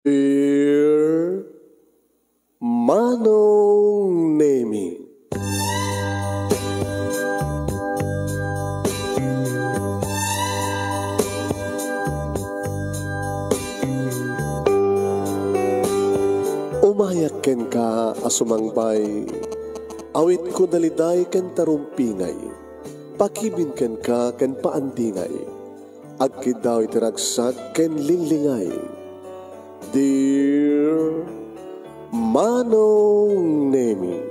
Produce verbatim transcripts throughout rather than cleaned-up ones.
Dear Manong Nemi. Umayak kenka a sumangbay, awitko daliday ken tarumpingay, pakibin kenka ken paandingay. Agkiddaw iti ragsak ken linglingay. Dear Manong Nemi,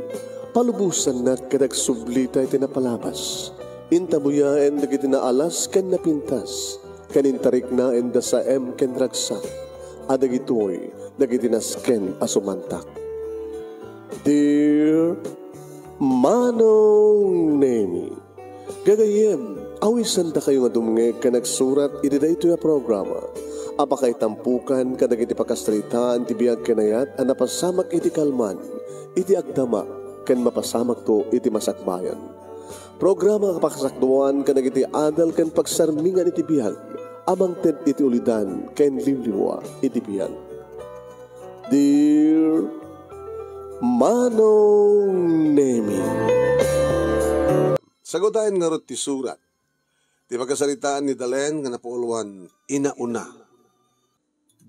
palubosannak ket agsublita iti napalabas. Intabuyaen dagiti naalas ken napintas, ken intariknaen da saem ken ragsak, a dagitoy dagiti nasken a sumantak. Dear Manong Nemi, gagayyem, awisandakayo nga dumngeg ken agsurat iti daytoy a programa a pakaitampukan kadagiti pakasaritaan ti biag ken ayat a napasamak iti kalman, iti agdama, ken mapasamakto iti masakbayan. Programa a pakasakduan kadagiti adal ken pagsarmingan iti biag a mangted iti ulidan ken liwliwa iti biag. Dear Manong Nemi. Sagutaen ngarud ti surat. Ti pakasaritaan ni Dalen nga napauluan, Inauna.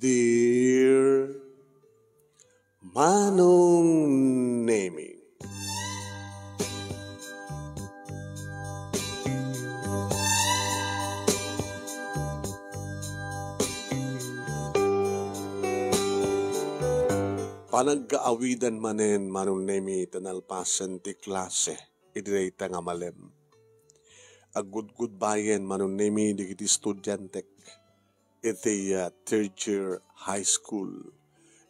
Dear Manong Nemi. Panagkaawidan manen, Manong Nemi, ta nalpasen ti klase iti dayta nga malem. Aggudgudbayen, Manong Nemi, dagiti estudiantek iti, ah, third year high school.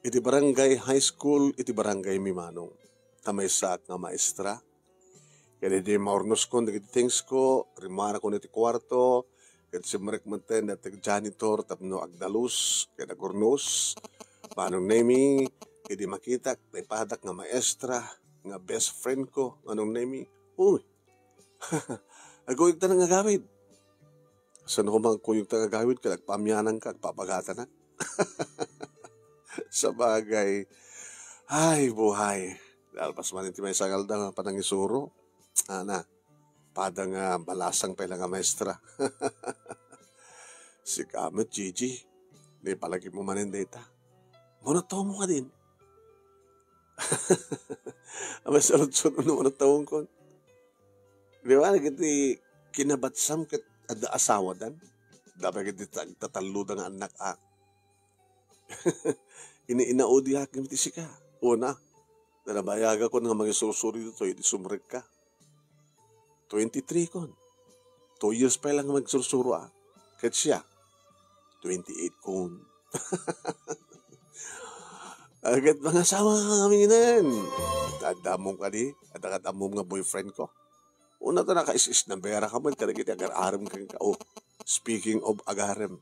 Iti barangay high school, iti barangay mi, Manong. Ta maysaak nga maestra. Ket idi maurnoskon dagiti things ko, rimmarakon iti kuarto, ket simrek metten dayta janitor tapno agdalus ket agurnos. Manong Nemi, idi makitak, naipadak nga maestra, nga best friend ko, Manong Nemi. Uy, agkuyogta nga agawid. Saan ko man agkuyogta nga agawid ket agpaamiananka, agpabagatanak? Sabagay, ay, buhay. Nalpas man iti maysa nga aldaw nga panangisuro. Ana, pada nga balasang pay la nga maestra. Sika met, Gigi, ni palagipmo manen dayta. Mano tawmo kadin? Amay saludsuno no mano tawongkon. Di ba, dagiti kinabatsam ket adda asawadan? Dapay ket di tag-, tatalloda nga annak, a. Ini-inaudi akim ti sika. Una, nabayagakon nga mangisursuro ditoy, di sumrekka. Twenty-three kon. Two years pay la nga mangisursuro, a. Ket siya, twenty-eight kon. Ket mangasawa ka ngamin. Adda ammom kadi? Adda ket ammom nga boyfriend ko? Una ta nakais-isnabera ka met kadagiti agar-arem kenka. Oh, speaking of agarem,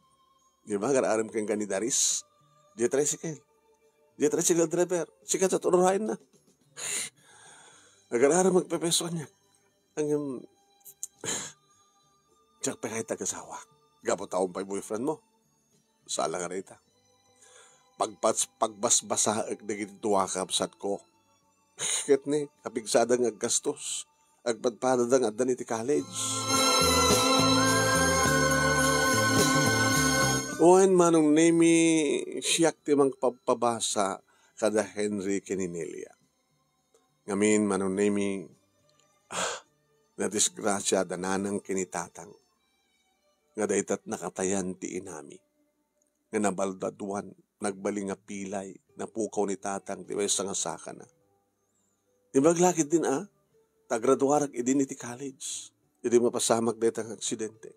di ba, agar-arem kenka ni Daris? Dia tricycle. Dia tricycle driver. Sika ta turuhayen na. Agar-arem agpepeso kaniak. Ngem, diak pay kayat agasawak. Gapu ta awan pay boyfriend mo. Sala nga dayta. Pagpas-, pagbasbasaek dagiti dua a kabsatko. Ket ni, kapigsada nga aggastos. Agpadpadada nga addan iti college. Wen, Manong Nemi, siak ti mangpabpabasa kada Henry ken ni Nelia. Ngamin, Manong Nemi, ah, nadisgrasia da nanang ken ni tatang. Nga daytat nakatayan ti inami. Nga nabaldaduan, nagbalin nga pilay, napukaw ni tatang ti maysa nga sakana. Imbag la ketdin a, ta agraduarak idin iti college. Idi mapasamak dayta nga aksidente.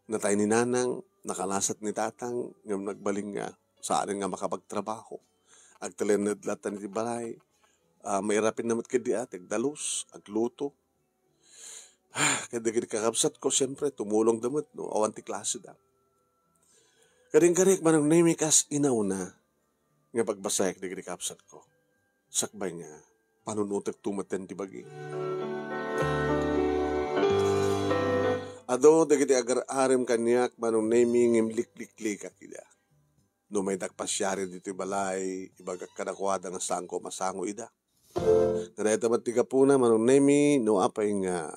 Natay ni nanang, nakalasat ni tatang, ngem nagbalin nga saan nga makapagtrabaho. Agtalinaed latta iti balay, a, mairapinna met ketdi a, ti agdalus, agluto. Ket dagiti kakabsatko, siempre, tumulongda met no awan ti klaseda. Kadi, kadi, Manong Nemi, kas inauna nga pagbasaek dagiti kakabsatko. Sakbay nga, panunotekto metten ti bagi. Adu dagiti agar-arem kaniak, Manong Nemi, ngem likliklikak ida. No maydak pasiari ditoy balay, ibagak kadakuada nga saanko masango ida. Nga dayta met ti gapuna, Manong Nemi, no apay nga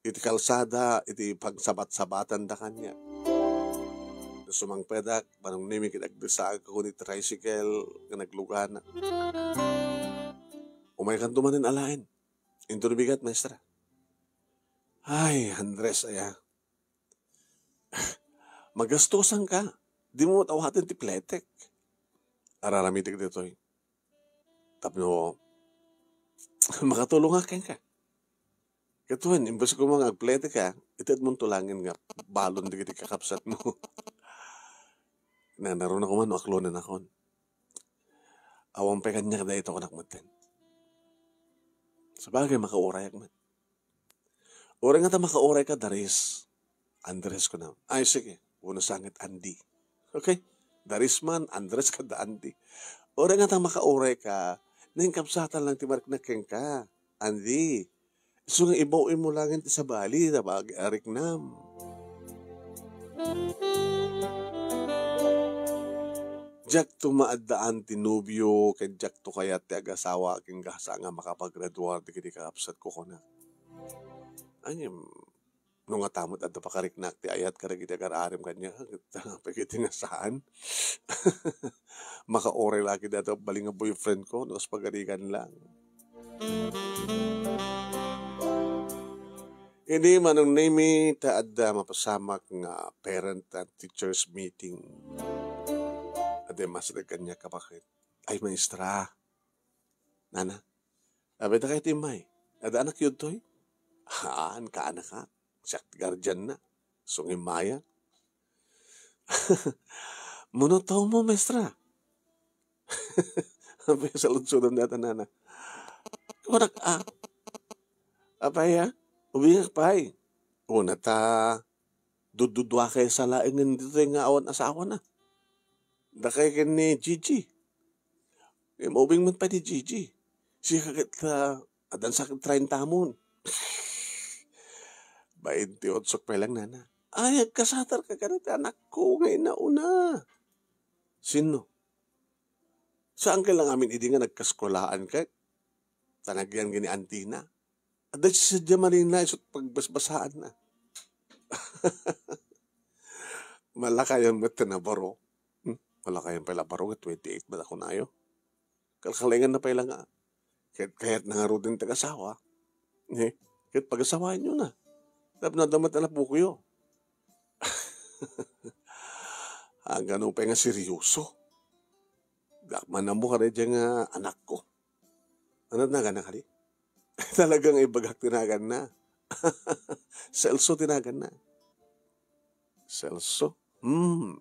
iti kalsada, iti pagsabat-sabatanda kaniak. No sumangpetak, Manong Nemi, ket agdesakon iti tricycle nga naglugana. Umaykanto manen alaen. Inton bigat, maestra. Ay, Andres, aya. Magastosanka. Dimo met awaten ti pletek. Araramitek ditoy. Tapno makatulongak kenka. Ket wen, imbes koma nga agpletek ka, itedmonto laengen nga balon dagiti kakabsatmo. Nanarunako man no aklonennakon. Awan pay kaniak dayta kunak metten. Sabagay, makaurayak met. Uray ngata makaurayka, Daris. Andres, kunam. Ay, sige. Wenno sangit, Andy. Okay? Daris man, Andres, kada Andy. Uray ngata makaurayka, nainkabsatan lang ti mariknak kenka, Andy. Isu nga ibaw-im mo laengen ti sabali, ta bagi a riknam. Diakto maaddaan ti nobio, ken diakto kayat ti agasawa, agingga saan nga makapagraduar dagiti kakabsatko, kunak. Ania, no ngata met adda pakariknak ti ayat kadagiti agar-arim kaniak, ket apay ket nga saan? Makauray la ket dayta ubali nga boyfriendko, no kas pagarigan lang. Idi Manong Nemi, ta adda mapasamak nga parent and teachers meeting. Adda masdeg kaniak, kapakit. Ay, maestra. Nana, apay dakayo ti immay? Adda anakyo ditoy? Haan, kaanakak. Siak ti guardianna. Isu nga immayak. Mano tawmo, maestra? Apay, saludsodem dayta, nana. Kunak, a. Apay, a? Ubingak pay. Una ta, dudduduakay sa laengen ditoy nga awan asawana. Dakay ken ni Gigi. Eh, maubing man pay ni Gigi. Sika ket, ah, addan sa ket treinta mon. Bainti otsok pay lang, nana. Ay, agkasatarka kada ti anakko nga inauna. Sinno? Saan kay lang amin idi nga nagkaskuelaan ket? Ta nagyan ken ni antina. Adda sadiay malina isu ti pagbasbasaanna. Malakayan met ti nabaro. Hmm? Malakayan pay la baro, twenty-eight met a kunayo. Kalkalenganna pay la nga. Ket kayatna ngaruden ti agasawa. Eh, ket pagasawaenyo na. Tapno adda met a napukoyo. Agano pay nga seryoso. Diak man ammo kadi nga anakko. Ano ti naganna kadi? Talaga nga ibagak ti naganna. Celso ti naganna. Celso? Hmm.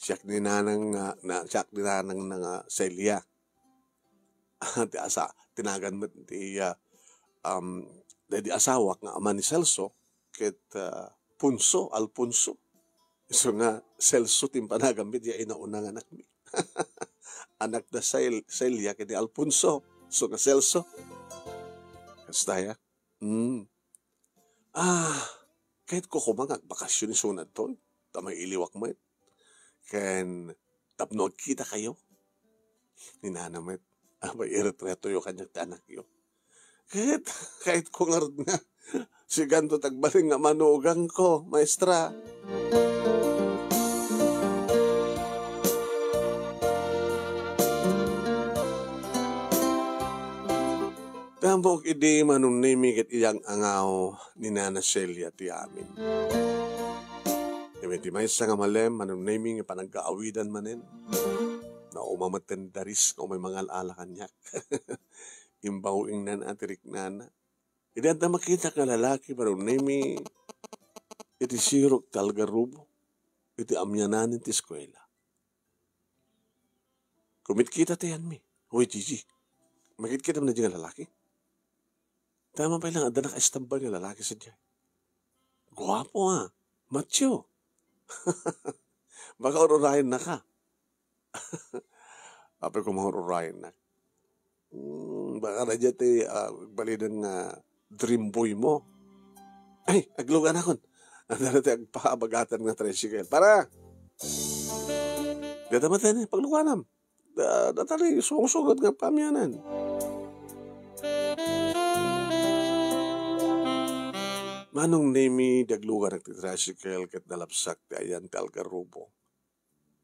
Siak ni nanang nga, na, siak ni nanang na nga Celia. Ti asa-, ti nagan met ti, ah, um, daydi asawak nga ama ni Celso, ket, ah, Punso, Alfonso. Isu nga Celso ti impanaganmi diay nauna nga anakmi. Anak da Cel-, Celia ken ni Alfonso. Isu nga Celso. Kasta ya. Hmm. Ah, kayatko koma nga agbakasyon isuna ditoy. Ta mailiwak met. Ken tapno agkitakayo. Ni nana met. Apay, iretretoyo kaniak ti anakyo. Ket, kayatko ngarud nga sikanto ti agbalin nga manugangko, maestra. Tambok idi Manong Nemi ket iyang-angaw ni Nana Celia ti amin. Ngem iti maysa nga malem, Manong Nemi, nga panagkaawidan manen, nauma met ti Daris nga umay mangal-ala kaniak. Imbaw ingnan a ti riknana. Idi adda makitak nga lalaki, Manong Nemi, iti sirok ti algarobo, iti amianan ti eskuela. Kumitkita ti ayanmi. Hoy, Gigi, makitkitam daydi nga lalaki? Tama pay lang, adda nakaistambay nga lalaki sadiay. Guapo, ah. Macho. Baka ur-urayennaka. Apay, koma ur-urayennak. Hmm, baka na dyan ti, ah, agbalinen nga dream boy mo. Ay, agluganakon. Adda ti agpaabagatan nga tricycle. Para! Dada maten, pagluganam. Da, datari, sumungsungod nga pamianan. Manong Nemi, dagluganak ti tricycle ket nalabsak ti ayan ti algarubo.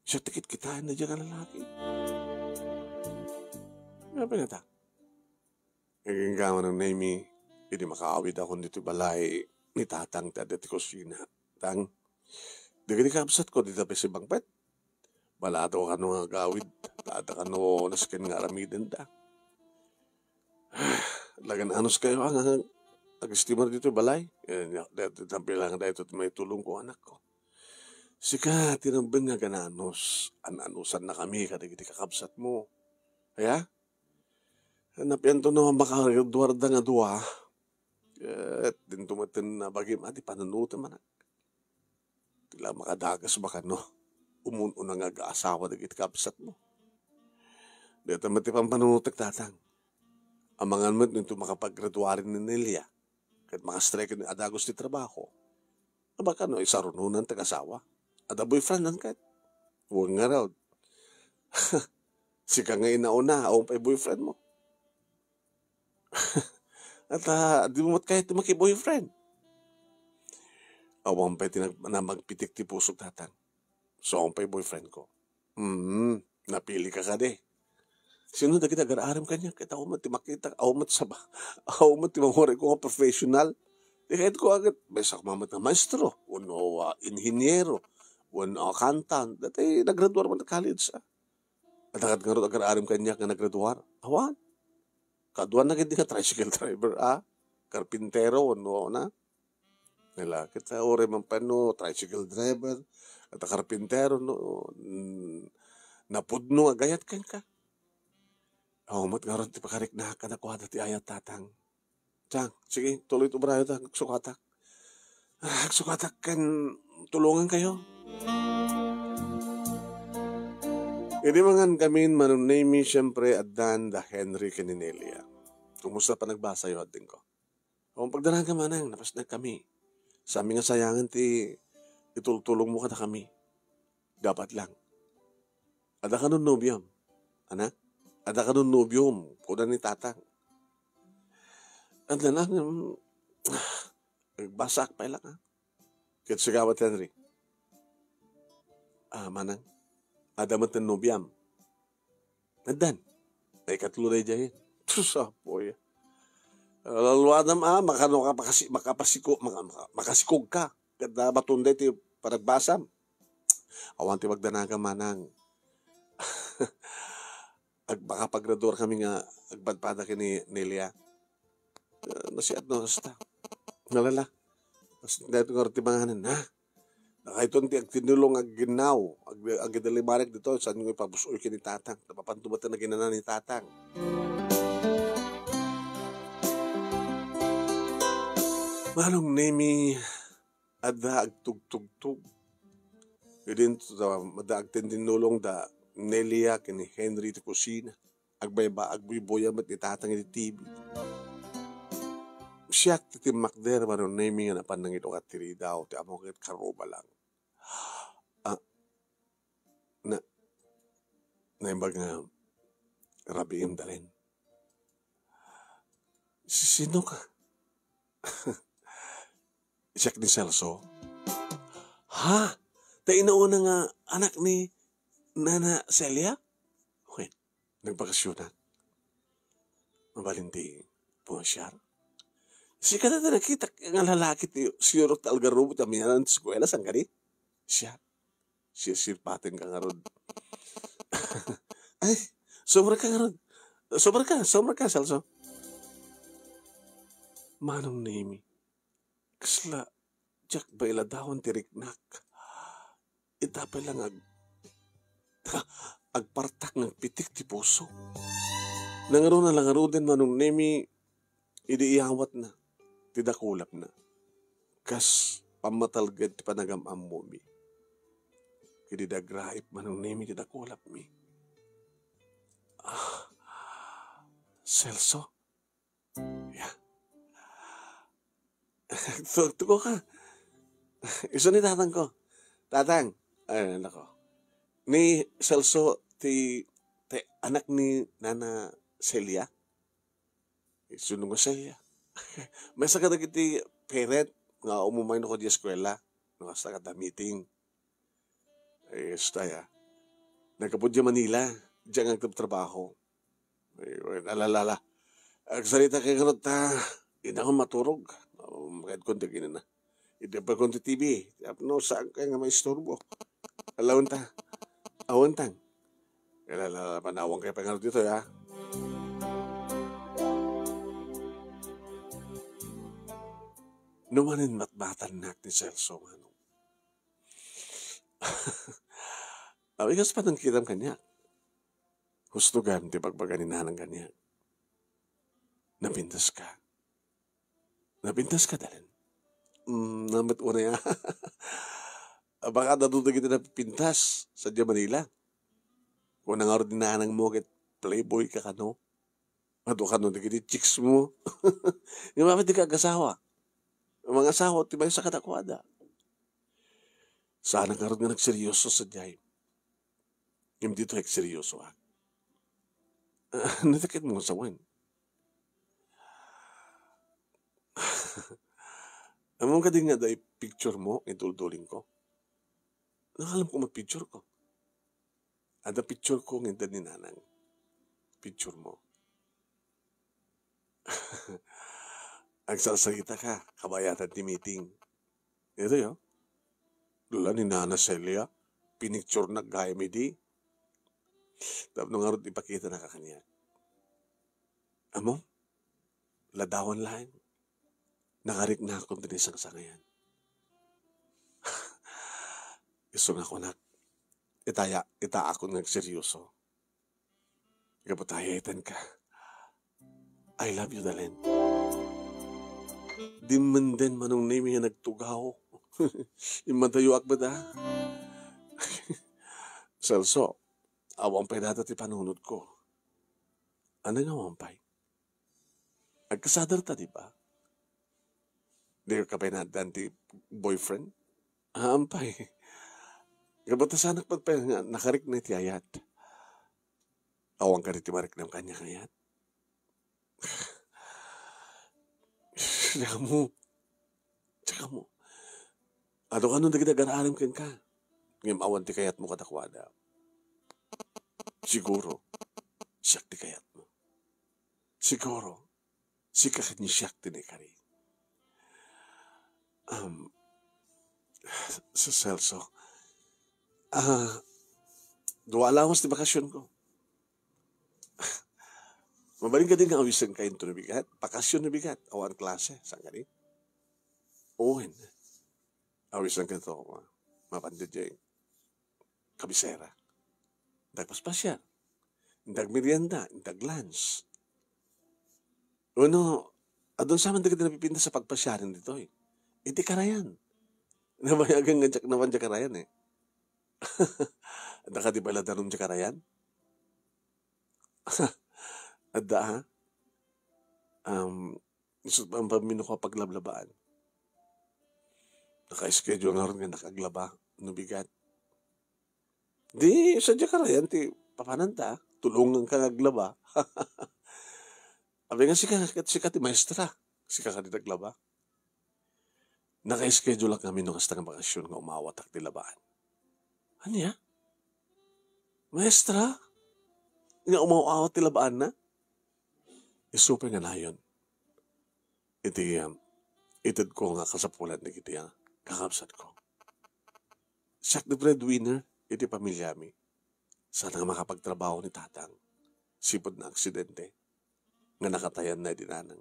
Siya ti kitkitaenna diay nga lalaki. Nga pinata. Agingga Manong Nemi, idi makaawidakon ditoy balay ni Tatang ti adda ti kusina. Tang, dagiti kabsatko, dida pay sibangpet. Balato kano nga agawid, ta adda kano nasken nga aramidenda. Lagan anos kayo, ah, nga agistimar ditoy balay. Eh, nya, daytoy tampilangan daytoy ti maitulongko, anakko. Sika, tinamben nga agananos, an-anusannakami kadagiti kakabsatmo. Aya? Napianto no makaduarda nga dua, ket dinto met nabagim a ti panunotem, anak. Ti la makadagas ba kano, umun-una nga agaasawa dagiti kabsatmo. Dayta met ti pampanunotek, Tatang. Amangan met no inton makapagraduaren ni Nelia, ket makastrike ni a dagus ti trabaho. Aba, kano, isarunonan ti agasawa? Adda boyfriend-nan ket? Wen ngarud. Sika nga inauna, awan pay boyfriendmo. At, ah, dimo met kayat ti maki-boyfriend? Awan pay ti nag-, namagpitik ti pusok, Tatang. So, awan pay boyfriendko. Hmm, napilika kadi. Sino dagiti agar-arim kaniak? Ket awan met ti makita, awan met saba-, awan met ti mangurayko nga professional. Ti kayatko a ket, maysa koma met nga maestro, wenno, ah, inhiniero, wenno accountant. Dayta nagraduar man ti college, ah. Adda kadi ngarud agar-arim kaniak nga nagraduar? Awan. Kaduana ketdi nga tricycle driver, ah. Karpintero, wenno, na. Nila, ket uray man pay no tricycle driver, ket karpintero, no, mm, napudno nga agayat kenka. Awan met ngarud ti pakariknak kadakuada ti ayat, Tatang. Tang, sige, tuloy ti obrayo ta, agsukatak. Ah, agsukatak ken tulongankayo. Idi mangan kami ni Manong Nemi, siyempre, addan da Henry ken ni Nelia. Kumusta panagbasayo, adingko? Awan pagdanagam, manang, napasnek kami. Saan mi nga sayangen ti itultulongmo kadakami. Dapat lang. Adda kanon nobiom, anak? Adda kanon nobiom, kuna ni Tatang. Adda lang, mm, agbasaak pay lang, ah. Ket sika met, Henry. Ah, manang, adda met ti nobiam. Addan. Ay, katlo daydiay. Sus, apoy. Laluadam, ah, makano ka makasi-, makapasiko-, maka-, maka-, makasikog ka. Ket, ah, baton dayta ti panagbasam. Awan ti pagdanagam, manang. Ag-, makapagraduar kami nga agpadpada ken ni Nelia. Ah, nasiat no kasta. Nalala. Kas-, daytoy ngarud ti manganen, ha? Nakayton ti agtinulong agginnaw, ag-, agidalimarik ditoy, saan nga ipabus-oy ken ni Tatang. Napapanto met ti naginana ni Tatang. Manong Nemi, adda agtugtugtog. Idin, adda agtindinulong da Nelia ken ni Henry ti kusina. Agbayba-, agbuybuya met ni Tatang iti T V. Siak ti timmakder, Manong Nemi, nga napan nangidukat ti ridaw, ti ammo ket karuba lang. Ah, na, naimbag nga rabiim, Dalen. Si-, sino ka? Siak ni Celso. Ha? Ta inauna nga anak ni Nana Celia? Wen, nagbakasyonak. Mabalin ti pumasyar. Sika dayta nakita nga lalaki ti sirok ti algarubo ti amianan ti eskuela, saan kadi? Siak. Sisirpaten ka ngarud. Ay, sobra ka ngarud. Sobra ka, sobra ka, Celso. Manong Nemi, kasla, diak bailadawan ti riknak. Ita pay lang ag-, agpartak nga agpitik ti puso. Nangruna la ngaruden, Manong Nemi, idi iyawatna ti dakulapna. Kas pammatalged ti panagam-ammomi. Idi dagraip, Manong Nemi, ti dakulapmi. Ah, Celso? Ya. Tug-, tugo ka. Isu ni tatangko. Tatang. Ay, nako. Ni Celso ti, ti anak ni Nana Celia? Isu no nga Celia. Maysa kadagiti parent nga umumay no kadi eskuela, no kasta kada meeting. Ay, esta ya. Nagkapud diay Manila, diay nga agtrabaho. Ay, wen, ala, ala, ala. Agsarita kay ngarud ta, inangon maturog. Um, kayat kon ti kinana. Iti pa kon ti T V, tapno saan kay nga maisturbo. Alawenta. Awentang. Ala, ala, ala, panawang kay pangarap dito, ya. Numanen matmatannak ni Celso, Manong. Awi kas panangkitam kaniak. Husto gayam ti pagbaga ni Nanang kaniak. Napintas ka. Napintas ka, Dalen? Mm, namet unay a. Baka adu dagiti napintas sadiay Manila. Kuna ngarud ni Nanang mo ket playboy ka kano. Adu kano dagiti chicks mo. Ngem apay dika agasawa? Mangasawa ti maysa kadakuada. Saan ngarud nga nagseryoso sadiay. Ngem ditoy agseryosoak. Nadakit mo nga sawen. Ammom kadi nga adda picture mo, idulduling ko? Nakalam ko met picture ko. Adda picture ko nga inted ni Nanang. Picture mo. Agsarsarita ka, kabayatan ti meeting. Ito yo. Dula ni Nana Celia, pinicture na gayam idi. Tapno ngarud ipakita na kaniak. Amo, ladawan laeng. Nakariknakon ti sangsangayan. Isu nga kunak, itaya, itaakon nga agseryoso. Gapu ta ayaten ka. I love you, Dalen. Dimmenden Manong Nemi nga nagtugaw. Immadayoak met a. Celso, awan pay data ti panunot ko. Ano nga awan pay? Agkasader ta, di ba? Di ka pay naaddan ti boyfriend? Awan pay. Gapu ta saanak met pay nga nakarikna ti ayat. Awan kadi ti mariknam kaniak nga ayat? Diak ammo. Diak ammo. Adu kano dagiti agar-arem kenka. Ngem awan ti kayatmo kadakuada. Siguro, siak ti kayatmo. Siguro, sika ken ni siak ti naikari. Um, Celso, ah, dua lawas ti bakasionko. Mabalin kadi nga awisenka inton bigat? Bakasion no bigat? Awan klase, saan kadi? Wen. Awisenka to, ma-, mapan diay kabisera. Inta agpaspasiar. Inta agmerienda, inta aglunch. Wenno, adun sa man dagiti napipintas a pagpasiaren ditoy. Iti karayan. Nabayagan nga diak napan diay karayan, eh. Adda kadi pay ladanom diay karayan? Adda, ha? Um, isu ti ampaminko a paglablabaan. Naka-schedule ngarud nga innak aglaba no bigat. Di, sadiay karayan ti papananta. Tulonganka nga aglaba. Apay nga sika, sika ti maestra. Sika kadi ti aglaba. Naka-schedule-ak ngamin no kasta nga bakasion nga umawatak ti labaan. Ania? Maestra? Nga umaw-awat ti labaanna? Isu pay nga nayon. Iti, um, itedko nga kasapulan dagiti, ah, kakabsatko. Siak ti breadwinner iti pamiliami. Saan nga makapagtrabaho ni tatang. Sipud naaksidente nga nakatayanna idi nanang.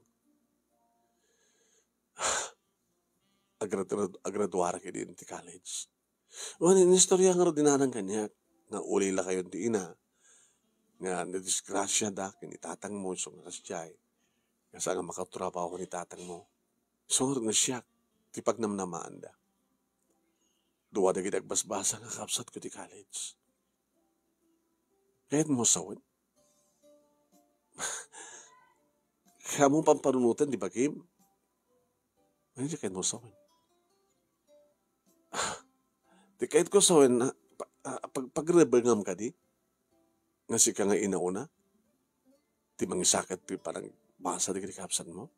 Agradu-, agraduarak idi iti college. Wen, inistorya ngarud ni nanang kaniak nga uli la kayon ti ina, nga nadisgrasiada ken ni tatangmo isu nga kasdiay, nga saan nga makatrabaho ni tatangmo. Isu ngarud nga siak ti pagnamnamaanda. Dua dagiti agbasbasa nga kabsatko ti college. Kayatmo sawen? Kayatmo pampanunoten ti bagim? Ania ti kayatmo sawen? Ti kayatko sawen, ah, pa-, ah, pag-, pagrebengam kadi? Nga sika nga inauna? Ti mangisakat ti panagbasa dagiti kabsatmo?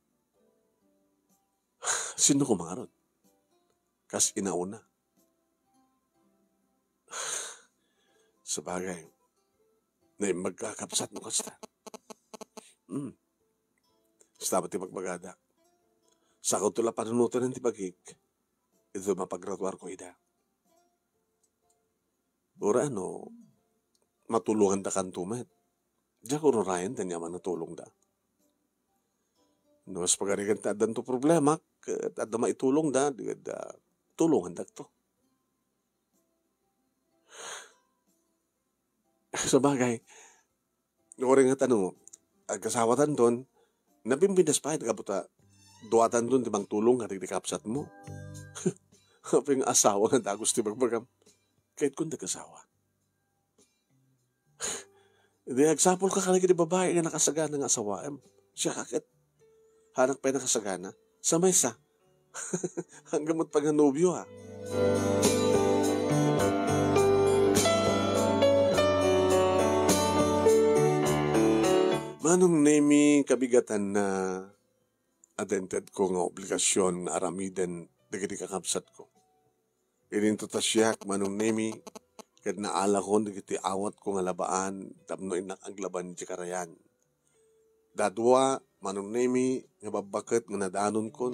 Sino koma ngarud? Kas inauna? Sabagay, naimbag ka, kabsat, no kasta. Hmm. Kasta met ti bagbagada. Sakuto la panunoten ti bagik, iti mapagraduarko ida. Uray no, matulongandakanto met. Diak ururayen ti ania man a tulongda. No, mas pagarigan ta addanto problema, ket adda maitulongda, di adda tulongandakto. Sabagay, uray nga tano, agasawatanton, nabimbinas pay, gapu ta duatanton ti mangtulong kadagiti kabsatmo. Apay nga asawa nga dagus ti bagbagam? Kayatko nga agasawa. Di agsapulka kadagiti babai nga nakasagana nga asawaem. Siak ket, haanak pay nakasagana. Sa maysa, anggayo met pay nga nobio, ha? Manong Nemi, kabigatanna, adda intedko nga obligasion nga aramiden dagiti kakabsatko. Ininto ta siak, Manong Nemi, ket naalakon dagiti awatko nga labaan tapno innak aglaban idiay karayan. Dadua, Manong Nemi, nga babbaket nga nadanonkon.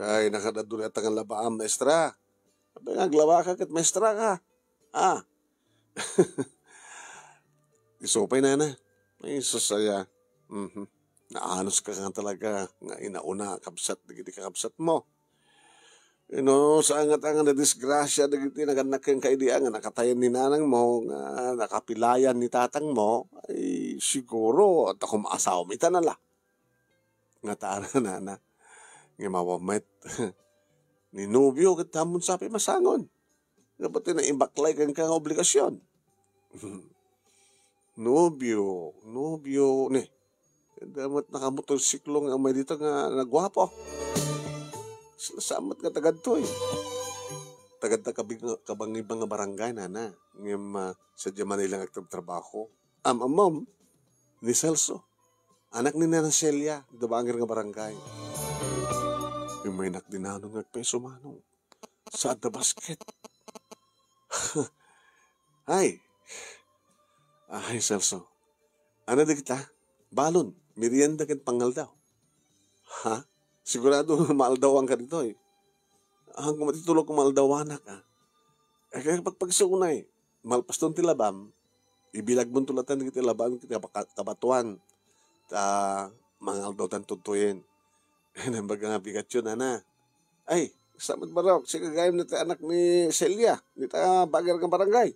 Ay, nakadaduri ata nga labaam, maestra. Apay nga aglabaka ket maestra ka? Ah. Isu pay, nana. Ay, sus aya. Mhm. Naanuska nga talaga nga inauna, kabsat, dagiti kakabsatmo. Ino, saan nga ta nga nadisgrasia dagiti nagannak kenka idi a nga nakatayan ni nanangmo, nga nakapilayan ni tatangmo, ay, siguro, adda koma asawam ita, nala. Nga ta, nana, nga mawa met ni nobio ket ammon sa pay masangon. Nga pati naibaklay kenka nga obligasion. Nobio, nobio, ni. Adda met nakamotorsiklo nga umay dita nga naguapo. Sa-, saan met nga tagadtoy? Tagadta kabing-, kabangibang nga barangay, nana. Ngem, ah, sadiay Manila nga agtrabtrabaho. Am-, ammom, ni Celso. Anak ni Nana Celia, dita bangir nga barangay. Ngem maynak dinanon nga agpeso, manong. Sa adda basket. Ay. Ay, Celso. Ano dagita? Balon, merienda ken pangaldaw. Ha? Sigurado nga maaldawanka ditoy. Haan koma ti tulok nga maaldawanak, ah. Eh, kaya pagpagsuunay, malpaston ti labam, ibilagmonto latta dagiti labam iti kaba-, kabatoan. Ta, mangaldawtan tudtoyen. Naimbag nga bigatyo, nana. Ay, sa met barok, sika gayam ti anak ni Celia, dita bangir nga barangay.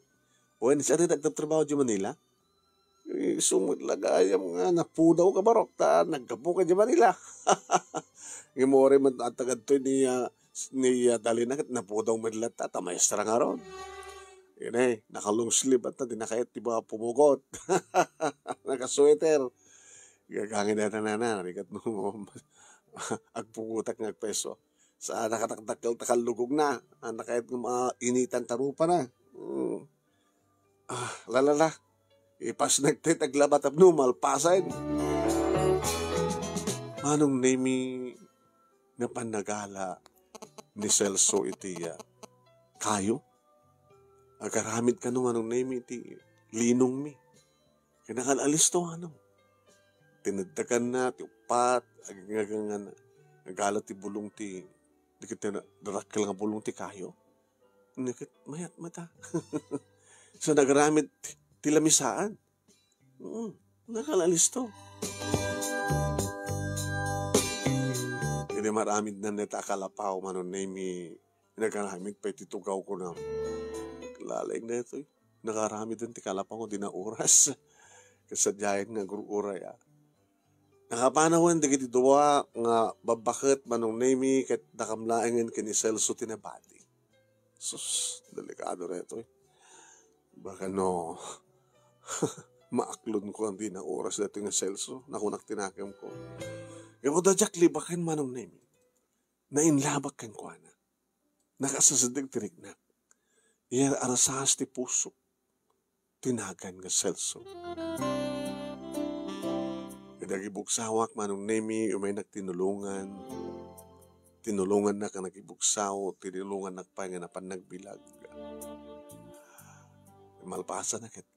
Wen, saan ti nagtatrabaho idiay Manila? Isu met la gayam nga napudawka barok, ta naggapuka idiay Manila. Ngem uray met adda kadtoy ni, ah, ni, ah, Dalina ket napudaw met latta, ta maestra ngarud. Ine, naka-long sleeve latta, di na kayat ti ba pumugot. Naka-sweater. Gagangin dayta, nana, rigat no agpugotak nga agpeso. Sa nakatakdakkel ta kallugogna, a, nakayat nga mainitan ta rupana. Hmm. Ah, lalala. Ipasnek ti aglaba tapno malpasen. Manong Nemi, napan nagala ni Celso iti, ah, kayo? Agaramid kano, Manong Nemi, iti linongmi. Kinakal-alisto, ano? Tinedtekanna ti uppat, ag-, ag-, ag-, agala ti bulong ti, dagiti na-, darakkel nga bulong ti kayo. Ket mayat met, a. So, nagaramid ti, ti lamisaan. Mm, nakal-alisto. Idi maramid na neta a kalapaw, Manong Nemi, nagaramid pay ti tugaw, kunam. Laeng daytoy. Nagaramiden ti kalapaw, di na oras. Kasadiayen nga agur-uray, a. Nakapanawen dagiti dua nga babbaket, Manong Nemi, ket dakam laengen ken ni Celso ti nabati. Sus, delikado daytoy. Baka no, maaklonko a di na oras daytoy nga Celso, nakunak ti nakemko. Gapu ta diak libaken, Manong Nemi. Nainlabak kenkuana. Nakasasaddek ti riknak. Iyar-arasas ti pusok ti nagan nga Celso. Idi agibugsawak, Manong Nemi, umaynak tinulongan. Tinulongannak nga nagibugsaw, tinulongannak pay nga napan nagbilag. Malpasan na ket,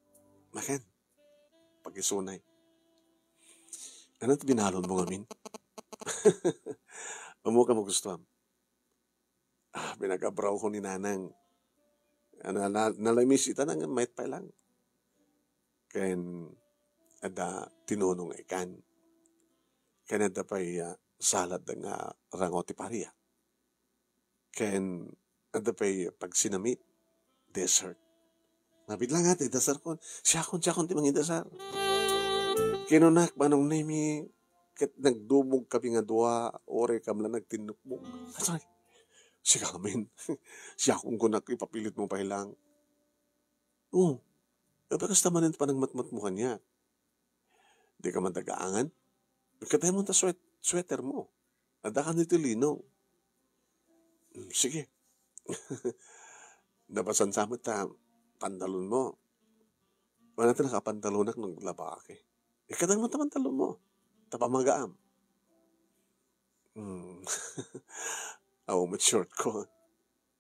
"Makan, pakisunay." "Ano ti binalon mo ngamin?" "Ammok a magustuam." Ah, pinag-abraw ko ni Nanang. Nala-, nalamis ita nga mayat pay lang. Ken adda tinunong nga ikan. Ken adda pay, ah, salad nga rango ti paria. Ken adda pay pagsinamit, dessert. Nabit lang nga ti dessert ko. Siakon, siakon ti mangidessert. Kinunak, Manong Nemi, ket nagdumog kami nga dua, uray kam la nagtinnukbok. Atay, sigamin. Siakon kunak, ipapilit mo pay lang. Oh, e, kasta manen panagmatmat mo kaniak. Di ka man tagaangan? Ikataymon ta sweat-, sweater mo. Adda kan iti lino. Hmm, sige. Napasansa met ta pantalon mo. Wala ta nakapantalonak nung labaki. Ikataymon ta pantalon mo. Ta pamagaam. Hmm. Aw, met short ko.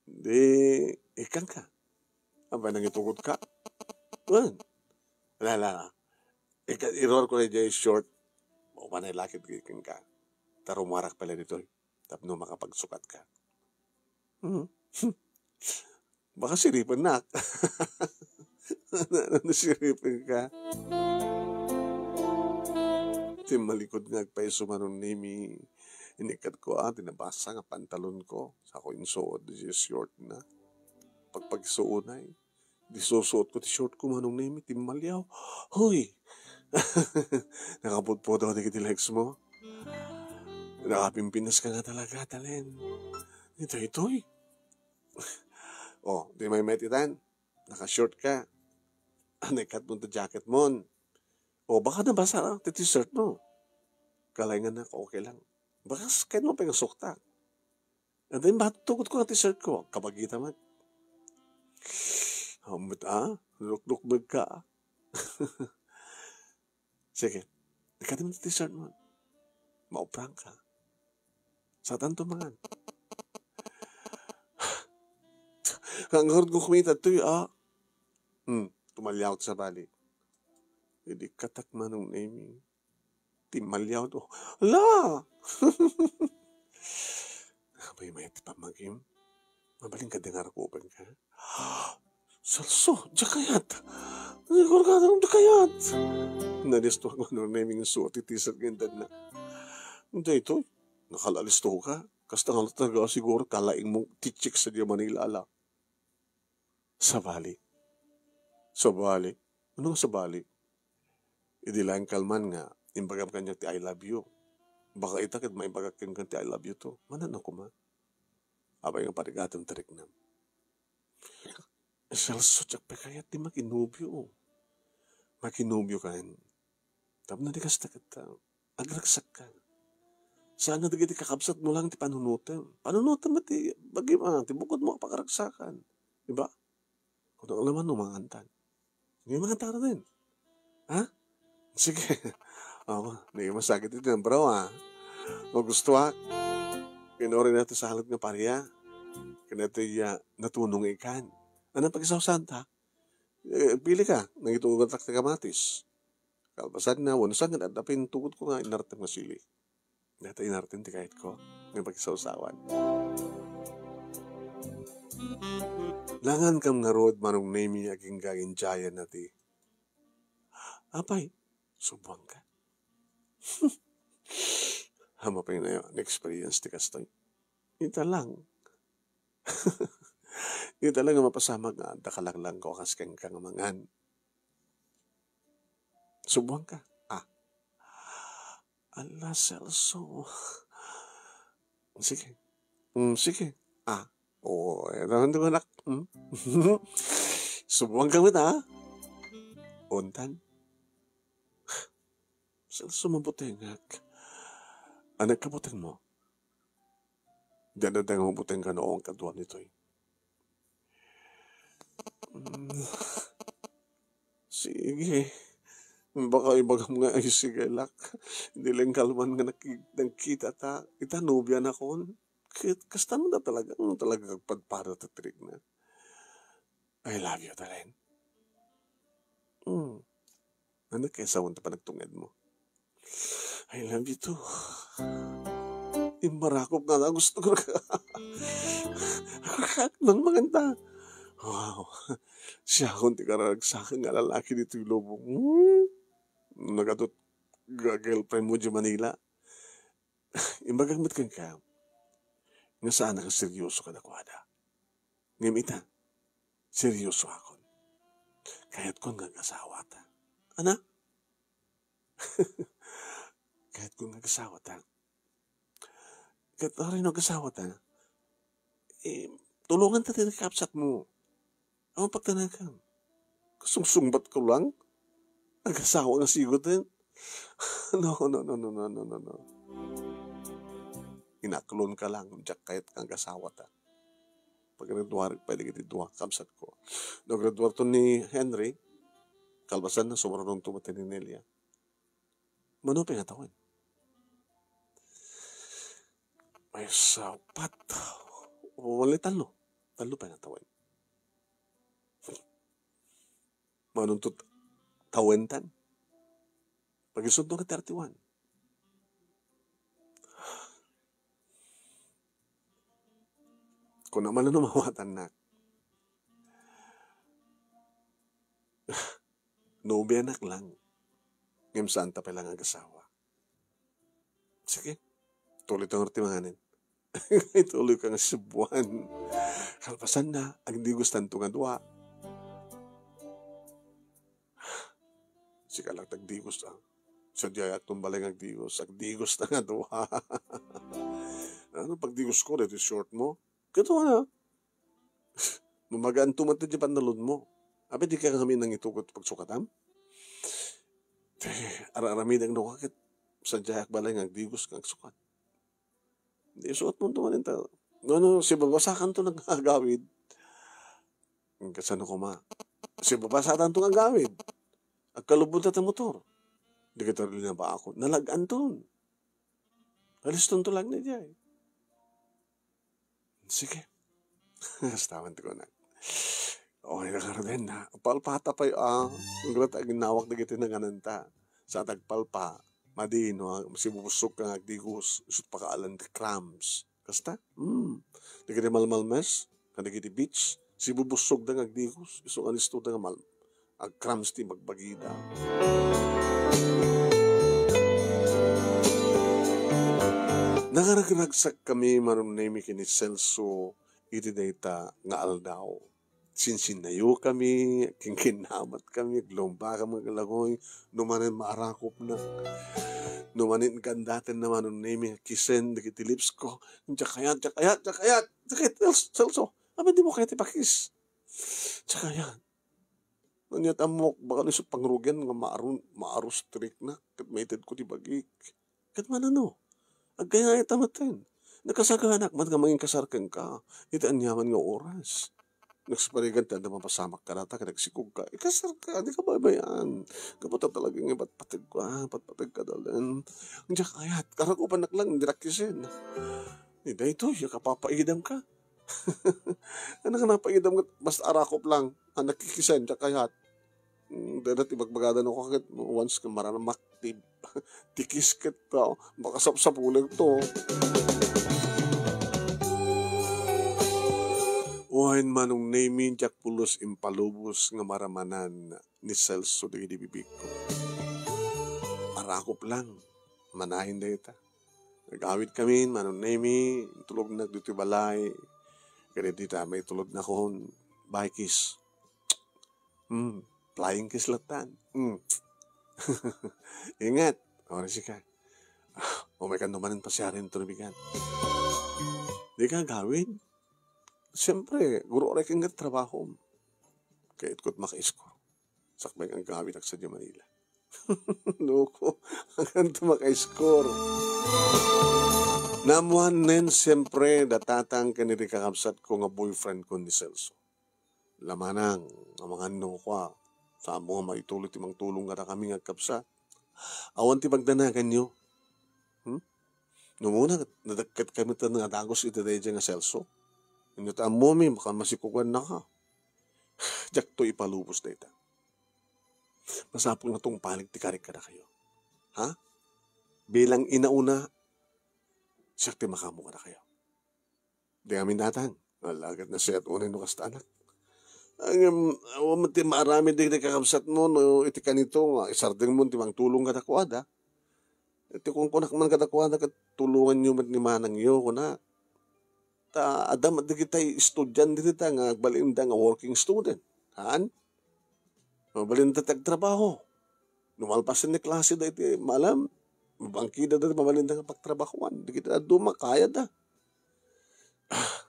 Di, ikkan ka. Apay, nangitugot ka? Wen. Ala, ala, ala. Ika-, iruar ko na diay short. Mapanay lakit kenka. Ta rumuarak pay la ditoy. Tapno makapagsukat ka. Hmm. Baka siripennak. Ano, siripen ka? Timmalikod nga agpayso, Manong Nemi. Inikkat ko, ah, ti nabasa nga pantalon ko. Sako insuot, di short na. Pagpagsuonay. Di susuot ko ti short ko, Manong Nemi, timmaliaw. Hoy! Nakapudpudaw dagiti legs mo. Nakapimpinas ka nga talaga, Talen. Itoy, itoy. Oh, di may met itan. Naka-short ka. Ano, ikat mo ti jacket mo. O, baka nabasa lang ti t-shirt mo. Kalaingan na, okay lang. Baka s-, kain mo pa yung sukta. And then, ba't tugot ko nga t-shirt ko? Kabagita man. Hamot, ah? Luknukbag ka, ah. Sige. Ikadim ti t-shirt mo. Maupran ka. Satan to mangan. Ang harod ko kumita to, ah. Hmm, tumaliawak sa bali. Idi katak Manong Nemi. Timmaliaw to. Ala! Apay, may ti pamagim. Mabalin ka dengar ko, ka? Celso, diak kayat. Siguro ka nang diak kayat. Nalisto ako nung naming suot iti isag nga edad na. Daytoy, nakalalisto ka. Kasta nga talaga siguro kalaing mong tichik sa diya Manila, ala. Sabali. Sabali. Ano nga sabali? Idi laeng kalman nga imbagam kaniak ti I love you. Baka ita ket maimbagak kenka ti I love you to. Manan-an koma. Apay nga parigatem ti riknam. Celso, diak pay kayat ti makinobio. Makinobio kan. Tapno di kasta ket, ah, agragsak ka. Saan nga dagiti kakabsat mo lang ti panunotem. Panunotem met ti bagim, ah, ti bukod mo a pakaragsakan. Di ba? Kunak laman no mangantan. Di mangantan din. Ha? Sige. Awa, di masakit iti number, ah. Magustuak. Kinuri na ti salad nga paria. Kina ti, ah, natunong nga ikan. Ano pagsawsanta? Eh, pili ka. Nangitugat ti kamatis. Kalpasan na, wano saan nga adda pay intugot ko nga inartem nga sili. Dayta inartem ti kayat ko nga pagsawsawan. Langan kam ngarud, Manong Nemi, agingga injayan na ti. Apay, subwang ka. Hama pay na experience ti kastoy. Ita lang. Ita lang nga mapasamak nga adda ka lang ko kas kenka nga mangan. Subwang ka. Ah. Ala, Celso. Sige. Mm, sige. Ah. Oo, eh, naman ko, anak. Hmm? Subwang ka met, ah. Untan. Celso, mabutengak. Anak, kabuteng mo. Diyan na tayo mabuteng ka noong kadwa nitoy. Mm, sige. Baka ibagam nga ay sige lak. Di lang kalman nga naki-, nagkita ta. Ita nobia na kon. Ket kasta man da talaga, ano talaga agpadpada ta tirikna. I love you, Talen. Mm. Ano kaya sawan ta panagtunged mo? I love you too. Immarakop nga na gusto ko ka. Nang maganda. Wow. Siya akong ti kararagsakan nga lalaki dito yung lubong. Hmm? Nagadot ga girlfriend mo di Manila. Imbagak met kenka, nga saan nga seryoso kadakuada. Ngem ita, seryoso akon. Kayat kon nga agasawata. Ana? Kayat kon nga agasawata. Ket uray no agasawata, eh, tulongan ta ti kakabsat mo. Awan pagtanagam. Kasungsungbat ko lang. Agasawa nga sigoten. No, no, no, no, no, no, no, no. Inaklon ka lang, diak kayat nga agasawa ta. Paggraduar pay dagiti dua, kabsat ko. No, graduar to ni Henry, kalpasan na, sumarunong to ni Nelia. Mano pay nga tawen? Ay, sapat. Wala tallo. Tallo pay nga tawen. Manuntot tawentan. Pag-isunto nga thirty-one. Kuna man no mawatannak. Nobianak lang. Ngem saan ta pay lang agasawa. Sige. Tuloy ta ngarud ti manganen. Ituloy ka nga Cebuan. Kalpasan na, agdigos tanto nga dua. Sika lang tagdigos, ah. Sadiay agtumbal nga agdigos. Agdigos na nga dua. Ano pagdigos ko, dito short mo? Kato na. Mamagaan to man ti pantalon mo. Apay, di ka kami nangitugot pagsukatam? Te, ar-aramidek no kakit. Sadiay agbalay nga agdigos nga agsukat. Di suot mo to man ito. No, no, si babasakan to nagagawid. Kasano kuma? Si babasatan to nagagawid. Agkalubon ta ta motor. Di kita rin na ba ako? Nalagaan ton. Aliston to lang na diay. Sige. Kastawan ti kunak. Okay na ka rin, ha? Palpata pay, ah. Ang gulat, aginnawak dagiti nangananta. Sa tagpalpa, madi, no, ah, sibubussog ka nga agdigos, isut pakaalan ti cramps. Kasta? Hmm. Dagiti malmalmes, kadagiti beach, sibubussogda nga agdigos, isu nga listoda nga mal-, agcramps ti bagbagida. Nangaragragsak kami, Manong Nemi, ken ni Celso iti dayta nga aldaw. Sinsinnayo kami, kinkinnamat kami, aglumba kami nga langoy, no manen maarakopna. No manen gandaten na, Manong Nemi, nga kisen dagiti lips ko. Diak kayat, diak kayat, diak kayat, diak kayat, Celso, Celso. Apay, di mo kayat ipakis? Diak kayat. Ania ti ammok, baka no isu pangrugian nga maaru-, maarustriknak, ket maited ko ti bagik. Ket manano? Agkayat ta metten. Nakasaganaak met nga manginkasar kenka iti aniaman nga oras. Nagsiparigan ti adda mapasamak kadata ket agsikog ka. Ikasar ka, di ka baybay-an. Gapu ta talaga nga patpateg ka, ah, patpateg ka, Dalen. Diak kayat, karakupanak lang, dirak kisen. Ni daytoy, kapapaidam ka. Ano ka napaidam ket basta arakop lang, a, nakikisen, diak kayat. Mm, dayta ti bagbagada no, ket once nga maramak ti, ti kiss ket, ah, makasapsapulik to. Wen, Manong Nemi, diak pulos impalubos nga maramanan ni Celso dagiti bibigko. Arakop lang, manayon dayta. Nag-awid kami, Manong Nemi, tulognak ditoy balay. Kadi dita, maitulodnakon, baykis. Hmm, flying kiss lattan. Hmm. Ingat. Ora sika. Ah, umay kan dumanen pasiaren to nabigan. Di ka agawid? Siyempre, guro oray ken nga trabahom. Kayat ko't makaiskor. Sakbay nga agawid ak sadiay Manila. Loko, aganta makaiskor. Naammoan nen, siyempre, da tatang ken ni kakabsat ko nga boyfriend ko ni Celso. Lamanang, amangan no kua, saan mo nga maituloy ti mangtulong kadakami nga agkabsat. Awan ti pagdanaganyo. Hmm? No muna, nadakket kami ta nga dagus iti daydiay nga Celso. Inyo ta ammomi, baka masikukuan na ka. Diakto ipalubos dayta. Masapul nga tungpalik ti karik kadakayo. Ha? Bilang ina una, siak ti makaammo kadakayo. Di amin, Tatang. Alagad nasayaat unay no kasta, anak. Ngem, awan met ti maaramid dagiti kakabsatmo no iti kanito nga isardengmo ti mangtulong kadakuada. Iti kunkunak man kadakuada ket tulonganyo met ni manangyo, kuna. Ta adda met dagiti estudiante dita nga agbalinda nga working student. Haan? Mabalinda ti agtrabaho. No malpasen ni klase da iti maalam, mabangkida da mabalinda nga pagtrabahoan. Dagiti dadduma, kayada. Ah,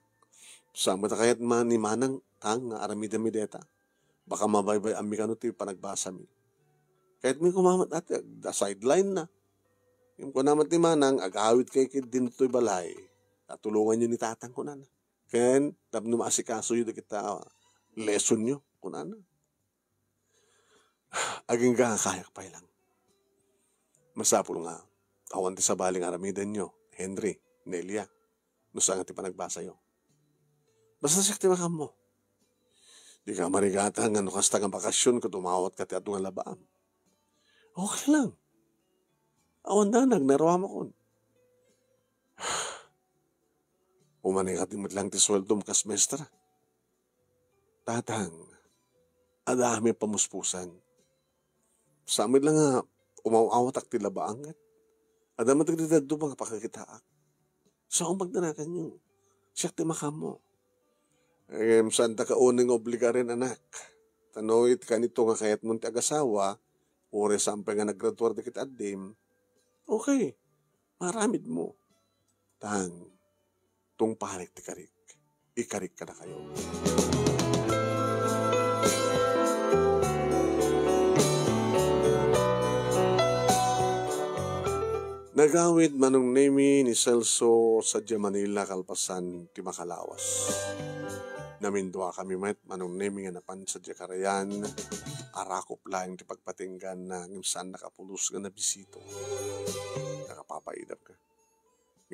saan met a kayat man ni manang tang nga aramidami deta? Baka mabaybay-ammi kano ti panagbasami. Kayatmi koma met ati, agda sideline na. Ngem kuna met ni manang, agawid kay ket ditoy balay. Tatulonganyo ni tatang, kunana. Ken tapno maasikasoyo dagita lessonyo, kunana. Agingga nga kayak pay lang. Masapul nga awan ti sabali nga aramidenyo, Henry, Nelia, no saan nga ti panagbasayo. Basta siak ti makaammo. Dika marigatan nga no kasta nga bakasion ket umawatka ti adu nga labaam. Okay lang. Awan danag, naruamakon. Umanay ka ti met lang ti sueldom kas mestra. Tatang, adda amin pamuspusan. Sa amin lang nga umaw-awatak ti labaanget. Adda met dagiti dadduma nga pakakitaak. Saan pagdanaganyo? Siak ti makaammo. Ngem saanta ka unay nga obligaren, anak. Ta no iti kanito nga kayatmon ti agasawa, uray saan pay nga naggraduar dagiti addim, okay, maaramidmo. Tang, tungpalik ti karik. Ikarik kadakayo. Nagawid Manong Nemi ni Celso sadiay Manila kalpasan ti makalawas. Namindua kami met, Manong Nemi, nga napan sadiay karayan. Arakop laeng ti pagpatingganna ngem saan nakapulos nga nabisito. Nakapapaidap ka.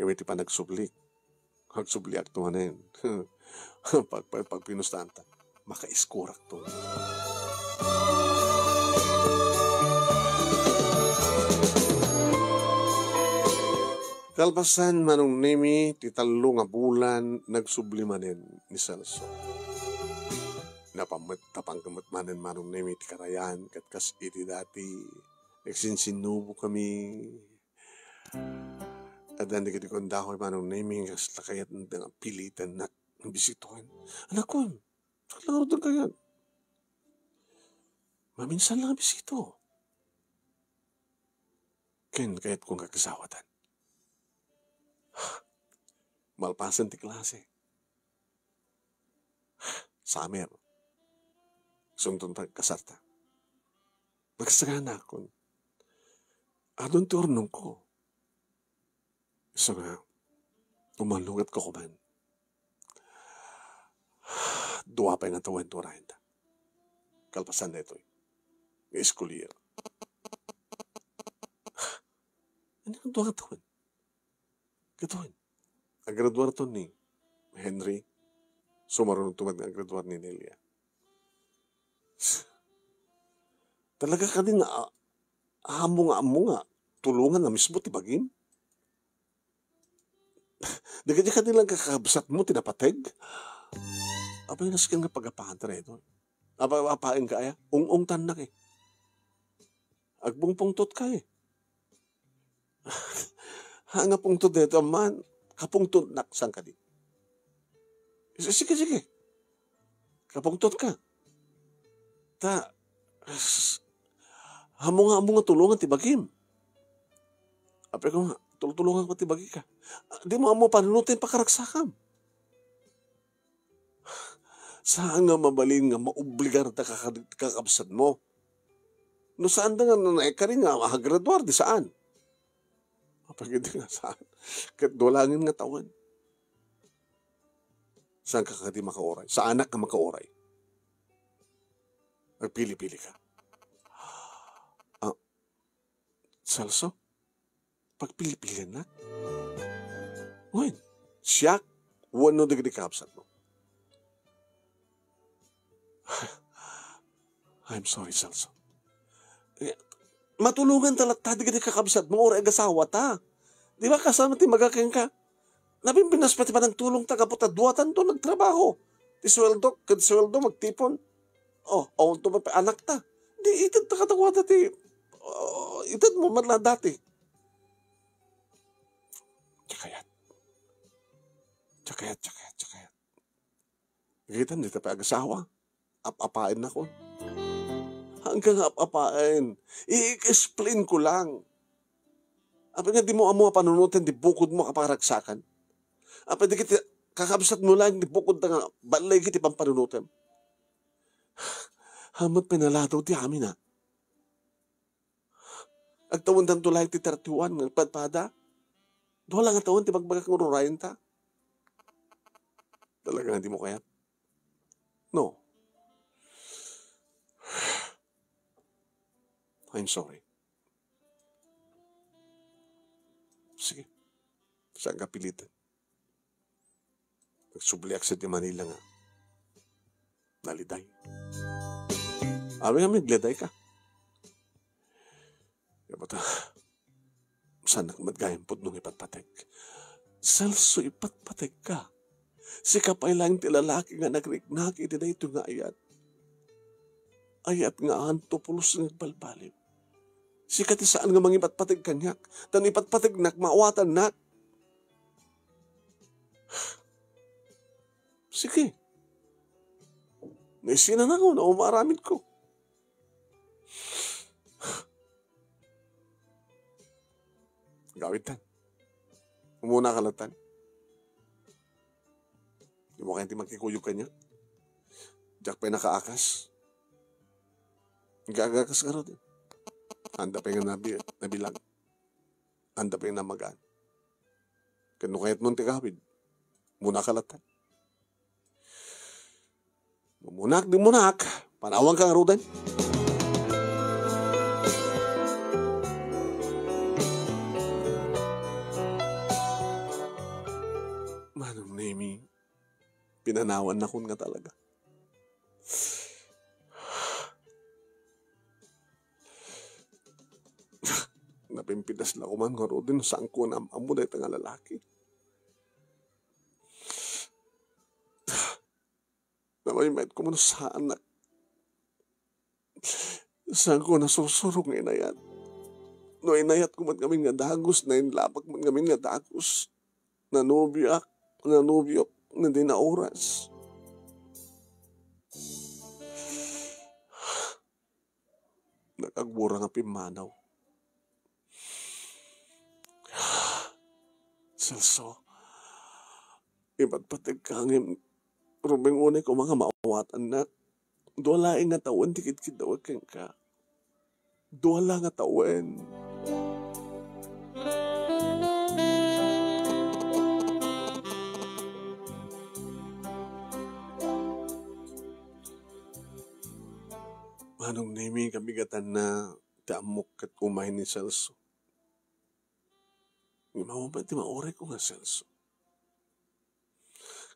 Ngem iti panagsublik, agsubliakto manen. Pag, pag, pagpinustaanta, makaiskurakto. Kalpasan, Manong Nemi, ti tallo nga bulan, nagsubli manen ni Celso. Napan met, napan met manen, Manong Nemi, ti karayan, ket kas iti dati, nagsinsinnubo kami. Addan dagiti kundakoy, Manong Nemi, nga kasla kayat nga pilitannak nga bisitoen. Anakon, saan lang ngarud kayat? Maminsan lang a bisito. Ken kayatko nga kasawatan. Malpasen ti klase. Summer. Sumton ta kasarta. Nagsagana akon. Adun ti urnongko. Isu nga, umalungetko koma. Dua pay nga tawen ti urayenda. Kalpasan daytoy nga school year. Ania nga dua nga tawen? Kitaen, agraduarton ni Henry. Sumarunogto met nga agraduar ni Nelia. Talaga kadi nga, ah, ammo nga, ammo nga tulongan na mismo ti bagim? Dagiti kadi lang kakabsatmo ti napateg? Apay, nasken nga pagapaanka daytoy. Apa, apaenka aya? Ung-ungtannak, eh. Agpungpungtotka, eh. Ha, nga pungtot daytoy, amman, kapungtotnak, saan kadi? Sige, sige. Kapungtotka. Ta, ammo nga, ammo nga tulongan ti bagim. Apay ko nga, tultulongan ko ti bagika. Di mo ammo panunoten pakaragsakam. Saan nga mabalin nga maobligar ta kakad-, kakabsatmo? No saan da nga nanaykari nga agraduar, di saan? Apay kadi nga saan? Ket dua laengen nga tawen. Saan ka kadi makauray? Saanak nga makauray? Agpili-pili ka. Ah, Celso? Pagpili-piliannak? Wen, siak wenno dagiti kakabsatmo? I'm sorry, Celso. Eh, matulongan ta latta dagiti kakabsatmo uray agasawata. Di ba, kasano ti maga kenka? Napimpinas pay ti panagtulongta gapu ta duatanto nagtrabaho. Ti sueldo, ket sueldo, magtipon. Oh, awanto pay anakta. Di itedta kadakuada ti, oh, itedmo man la dati. Tsakayat. Tsakayat, tsakayat, tsakayat. Kitam, dita pay agasawa. Ap-apaennakon. Hanggang ap-apaen. I-explain ko lang. Apay nga dimo ammo a panunoten ti bukodmo a kaparagsakan? Apay dagiti kakabsatmo laeng ti bukodda nga balleg iti pampanunotem? Haan met pay naladaw ti amin, a. Agtawentanto laeng ti thirty-one nga agpadpada. Dua la nga tawen ti bagbagak nga ururayenta. Talaga nga dimo kayat? No. I'm sorry. Sige. Saanka piliten. Nagsubliak sadi Manila nga naliday. Amin nga agliday ka. Kaya bata, saanak met gayam pudno nga ipatpateg. Celso, ipatpategka. Sika pay laeng ti lalaki nga nagriknak iti daytoy nga ayat. Ayat nga anto pulos nga agbalbaliw. Sika ti saan nga mangipatpateg kaniak. Ta no ipatpategnak, maawatannak. Sige. Naisinanako, no, maaramid ko. Gawid tan. Umuna ka latan. Di mo kaya ti makikuyog kanya? Diak pay nakaakas. Gagakas ka ron. Anda pay nga nabi-, nabilang. Anda pay nga namagaan. Ken no kayat mo ti gawid, umuna ka latan. Mumunak, di munak, panawan ka ngaruden. Manong Nemi, pinanawan nakon nga talaga. Napimpitas la ko man ngaruden, saanko nga am-ammo dayta nga lalaki. Namaymayat ko man no saanak. Saanko nga nasursuro nga inayat. No inayat ko man ngamin nga dagus, nainlabak man ngamin nga dagus. Nanubiak, nanubiok, na di na oras. Nag-agbura nga pimmanaw. Celso, ipatpategka ngem rumbeng unay koma nga maawatannak. Dua laeng nga tawen ti kidkiddawek kenka. Dua la nga tawen. Manong Nemi, kabigatanna ti ammok ket umay ni Celso. Ngem awan pay ti maurayko nga Celso.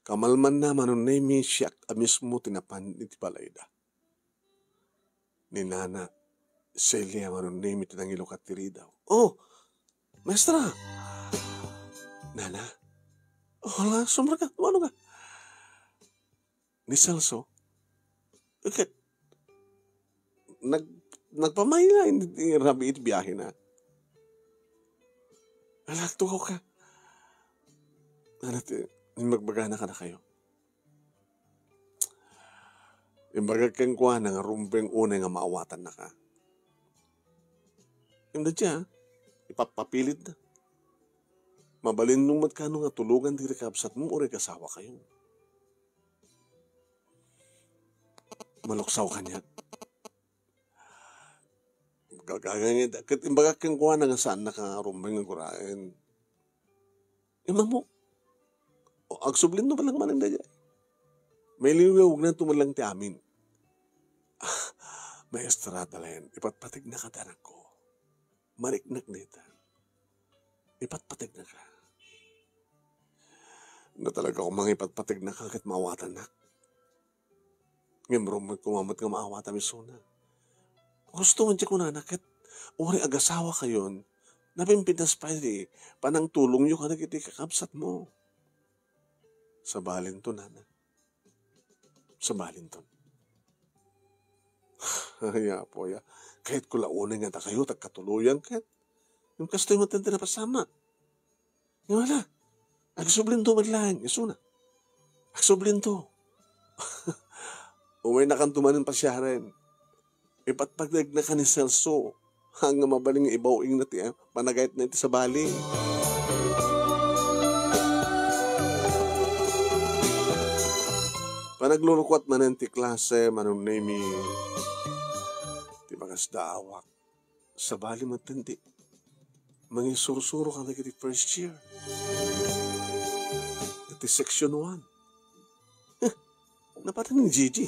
Kamalmanna, Manong Nemi, siak a mismo ti napan iti balayda. Ni Nana Celia, Manong Nemi, ti nangilukat ti ridaw. Oh, maestra! Nana? Oh, la, sumrek ka. Umano ka? Ni Celso? Ket nag-, nagpamayla indi ti rabii iti biahena. Ala, agtugaw ka. Ano ti, imbagbaga na kadakayo? Imbagak kenkuana nga rumbeng unay nga maawatannaka. Inda dia, ipapapilitna. Mabalinmo met kano nga tulongan ti kakabsatmo uray kasawakayo. Maluksaw kaniak. Gagangay, ket imbagak kenkuana nga saannaka nga rumbeng nga guraen. Imam mo. O, agsublinto man lang manen daydiay. Mailiwliwagnan to man lang ti amin. Maestra Adelaine, ipatpatignaka ti anakko. Mariknak dita. Ipatpatignaka. No talaga kung mangipatpatignaka ket maawatannak. Ngem rumbeng koma met nga maawatam isuna. Husto nga ti kunana ket uray agasawakayon, napimpintas pay ti panangtulongyo kadagiti kakabsatmo. Sabalinto, nana. Sabalinton. Ay, Apo, ya. Kayatko la unay nga dakayo, agkatuloyan ket. Ngem kastoy met ti napasamak. Ngem ala, agsublinto met laeng, isuna. Agsublinto. Umaynakanto manen pasiaren. Ipatpatignaka ni Celso. Haan nga mabalin nga ibaw-ingna ti, ah, panagayatna iti sabali. Panaglurukuat manen ti klase, Manong Nemi. Ti bagasda awak. Sabali met ti mangisursuro kadagiti first year. Iti section one. Huh, napateg ni Gigi.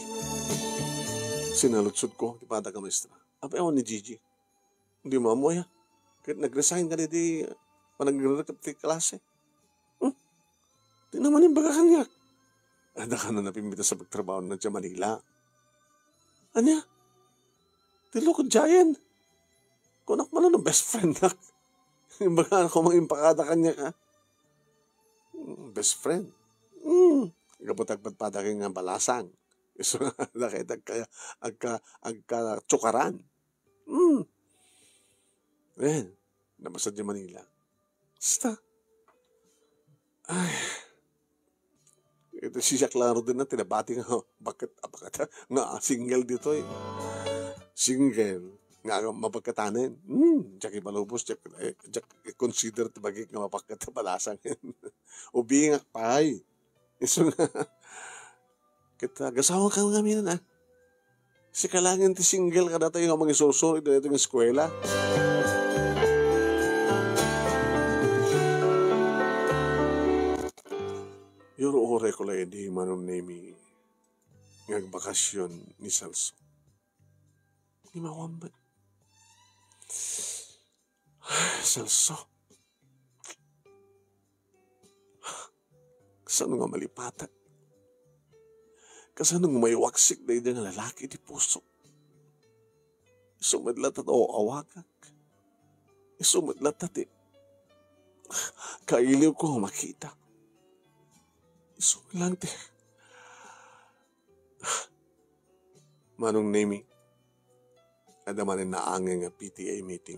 Sinaludsodko ti padagna, maestra. Apay awan ni Gigi? Di maammo aya. Ket nag-resign kadagiti panagrekrutak ti klase. Hmm? Di na man imbaga kaniak. Adda kano napimpintas a pagtrabaho na dita Manila. Ania? Ti Loco Giant. Kunak man no best friend nak. Imbaga ako mangimpakada kaniak, ha? Hmm, best friend. Hmm. Gapu ta agpadpada kay nga balasang. Isu nga dakay agka, agka, agkatsukaran. Hmm. Ayan. Napasad dita Manila. Basta. Ay. Iti siak la ngaruden ti nabati nga bakket, a bakket, nga single ditoy. Single. Nga mabakketanen. Hmm, diak ipalubos, diak, eh, diak i-consider ti bagik nga mabakket a balasang. Ubingak pay. Isu nga, ket, ah, agasawakan ngamin, ah. Sika laeng ti single kadatayo nga mangisursuro iti daytoy nga eskuela. Iyur-urayko la idi, Manong Nemi, nga agbakasyon ni Celso. Ngem awan met. Celso. Kasano nga malipatak? Kasano nga maiwaksik daydi nga lalaki iti puso? Isu met latta ti aw-awagak. Isu met latta ti kailiwko nga makita. Isu met lang ti Manong Nemi, adda manen naangay nga P T A meeting.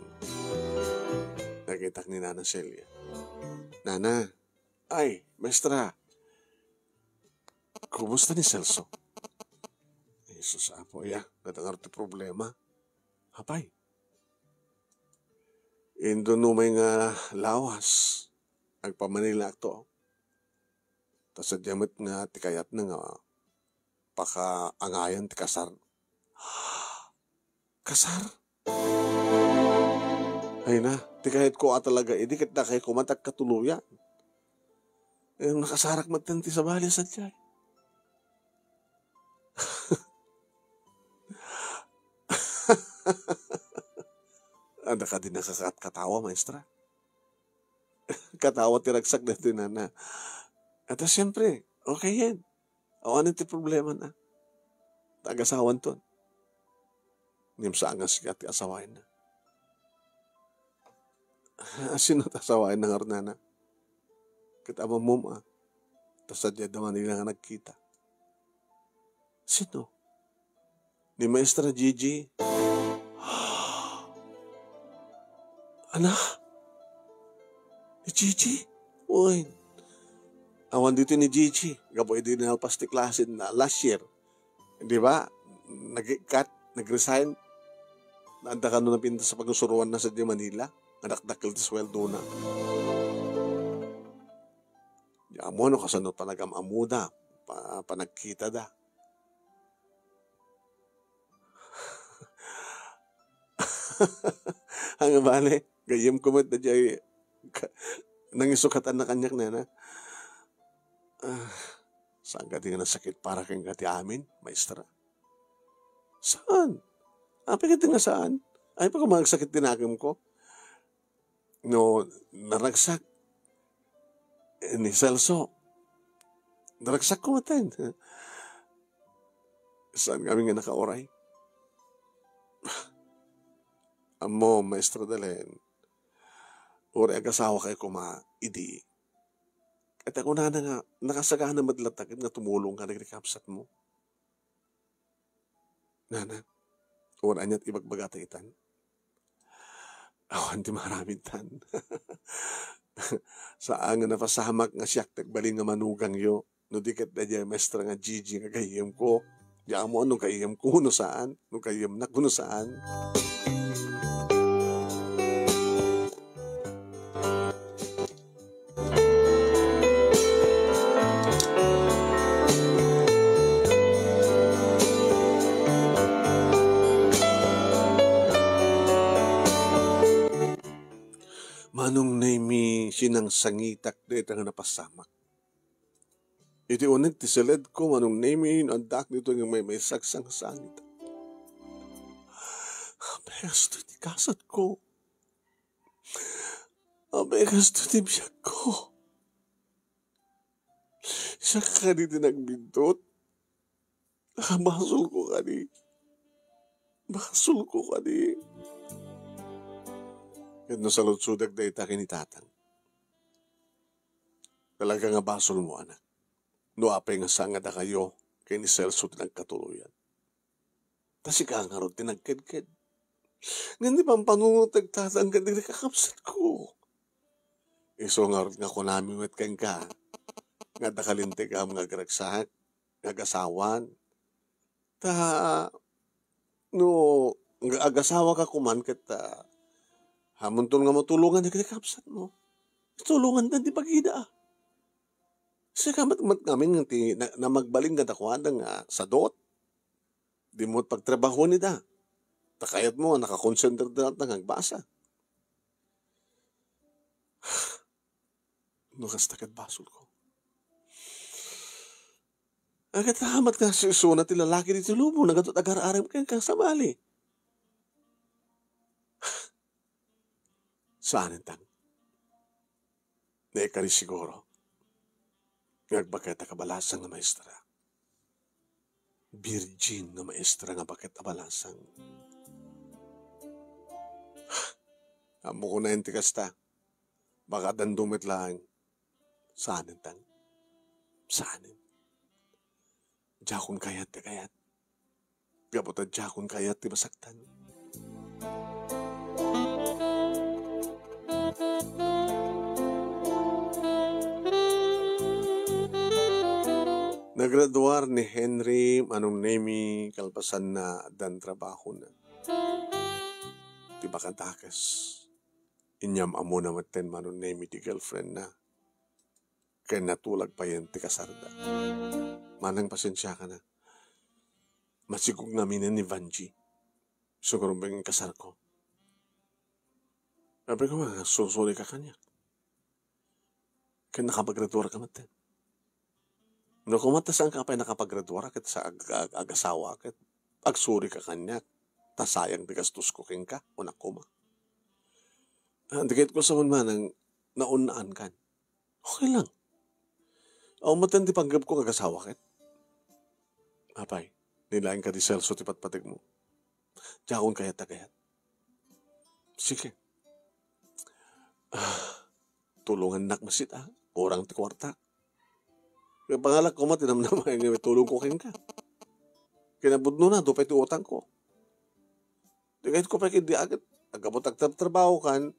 Nakitak ni Nana Celia. Nana, ay, maestra, kumusta ni Celso? Jesus, Apo, ya, kadangaro ti problema. Apay? Inton umay nga lawas, agpamanilaakto. Ta sadiay met nga ti kayatna nga pakaangayan ti kasar. Kasar? Ay na, ti kayatko a talaga idi ket dakay koma ti agkatuloyan. Eh, nakasarak met ti sabali sadiay. Adda kadi nakakatkatawa, maestra? Katawa ti ragsak daytoy, Nana. Ata, siempre, okay yan. Awanen ti problemana. Agasawanton. Ngem saan nga sika ti asawaenna. Sino ti asawaenna ngarud, Nana? Ket ammom, a. Ta sadiay dita Manila nga nagkita. Sino? Ni Maestra Gigi. Ana? Ni Gigi? Uy. Awan ditoy ni Gigi. Gapu idi nalpas ti klase na last year. Di ba? Nag-cut, nag-resign. Adda kano napintas a pagsuruanna sadiay Manila. Nga dakdakkel ti suweldona. Di ammo no kasano panagam-amuda, pa-, panagkitada. Ania bale, gayyemko met daydiay ka-, nangisukatanna kaniak, Nana. Ah, saan kadi nga nasakit para kenka ti amin, Maestra? Saan? Apay ket nga saan? Ay, pa kumagsakit ti nakemko. No, naragsak ni Celso. Naragsak ko maten. Saan kami nga nakauray? Ammo, Maestra Dalen, uray agasawa kay kuma idi. Ket kunana nga, nakasagana met latta ket nga tumulong ka dagiti kabsatmo. Nana, uray aniat ibagbagata itan? Awan ti maramidtan. Saan nga napasamak nga siak ti agbalin nga manugangyo. No di ket daydiay Maestra nga Gigi nga gayyemko. Di ammo no gayyemko no saan, no gayyemnak no saan. Manong Nemi, sinangsangitak dayta nga napasamak. Iti uneg ti siledko, Manong Nemi, no addaak ditoy nga maymaysak, sangsangitak. Apesto ti kasatko. Apesto ti biagko. Siak kadi ti nagbiddut. Ah, basolko kadi. Basolko kadi. Ket no saludsodek dayta ken ni tatang, talaga nga basolmo, anak. No apay nga saan nga dakayo ken ni Celso ti nagkatuloyan. Ta sika ngarud ti nagkedked. Ngem ti pampanunot ti tatang ken dagiti kakabsatko. Isu ngarud nga kunami met kenka, nga adda kalintegam nga agragsak, nga agasawan. Ta, no ag-, agasawaka koman ket, ah, hamonton nga matulongan dagiti kabsatmo. Tulongandan ti bagida. Sika met, met ngamin nga ti na-, namagbalin kadakuada nga sadot. Dimo met pagtrabahoen ida. Ta kayatmo nga nakakonsentrada latta nga agbasa. No kasta ket basolko. Agat amat nga isu-isuna ti lalaki ditoy lubong, nagadu't agar-arem kenka, sabali. Saanen tan. Naikari siguro nga agbaket a kabalasang nga maestra. Virgin nga maestra nga baket a balasang. Ammok unayen ti kasta. Baka dandum met laeng. Saanen tan. Saanen. Diakon kayat ti kayat. Gapu ta diakon kayat ti masaktan. Nagraduar ni Henry, Manong Nemi, kalpasanna, addan trabahona. Ti bakadakes, inyam-ammona metten, Manong Nemi, ti girlfriendna. Ken natulag payen ti kasarda. Manang pasensiakana. Masigog ngaminen ni Vanji. Siguro beng kasarko. Apay koma, susurika kaniak. Ken nakapagraduarka metten. No koma ta saanka pay nakapagraduar, ket sa ag-, ag-, agasawa, ket agsurika kaniak. Ta sayang ti gastosko kenka, kunak koma. Ah, di ket ko sa man manang naunnaankan. Okay lang. Aw, metten ti panggepko nga agasawa ket. Apay, ni laeng kadi Celso ti patpategmo. Diakon kayat a kayat. Sige. Ah, tulongannak masita. Kurang ti kuarta. Kaya pangalak koma ti namnama nga tulongko kenka. Kinapudnona, adu pay ti utangko. Di kayatko pay ket di aget. Aggapu ta agtrabtrabahokan,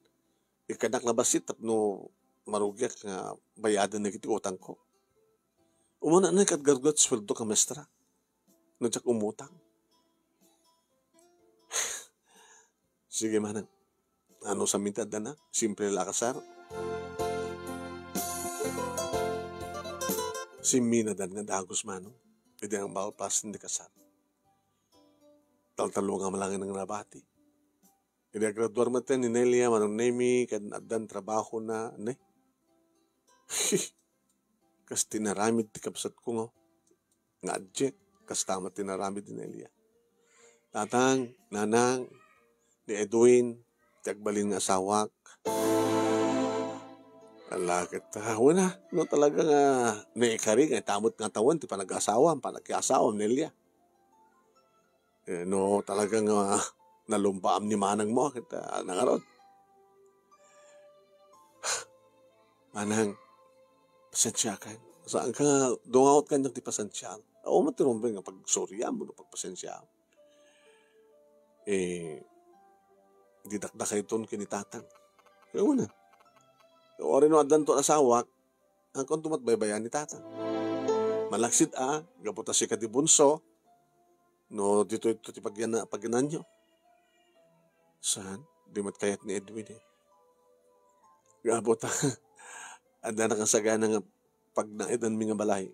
ikkannak la bassit tapno marugiak nga bayaden dagiti utangko. Umuna na ket gargat sueldo ka maestra. No diak umutang. Sige, manang. Ano sa minta dana? Simple la kasar. Simminadan nga dagus, manong. Idi ang bawal pasin di kasar. Taltalo nga malangin ang nabati. Idi agraduar met ni Nelia, Manong Nemi, ken addan trabahona, ne? Kas tinaramid ti kabsatko nga, nga adjek, kasta met tinaramid ni Nelia. Tatang, nanang, ni Edwin, ti agbalin nga asawak. Ala, ket, ah, wen a, no talaga nga naikari nga ita met nga tawen ti panag-asawam, panakiasawam, Nelia. Eh, no talaga nga nalumbaam ni manangmo, ket, ah, nangarod. Manang, pasensiakan. Saanka nga dungawat kaniak ti pasensiaam. Awan met ti rumbeng nga pagsoriam wenno pagpasensiaam. Eh, di dakdakayton ken ni tatang. Kaya wala. Kaya wari no addanto asawak, agkuanto met baybay-an ni tatang. Malaksid a, gapu ta sika ti bunso, no ditoy to ti pagyana-, pagyananyo. Saan? Di met kayat ni Edwin eh. Gapu ta, adda nakasagana nga pagnaedanmi nga balay,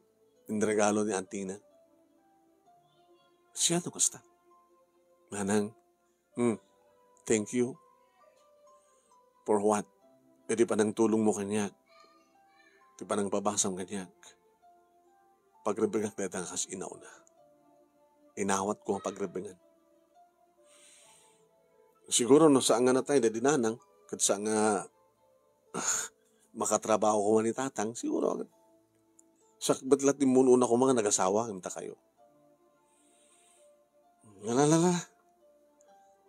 inregalo ni antina. Siya no kasta. Manang, hmm, thank you. For what? Iti panangtulongmo kaniak. Ti panangpabasam kaniak. Pagrebbengak dayta nga kas inauna. Inawatko nga pagrebbengan. Siguro no saan nga natay daydi nanang, ket saan nga, ah, makatrabaho koma ni tatang, siguro sakbet la ti immun-una koma nga nagasawa ken dakayo. Ngalalala.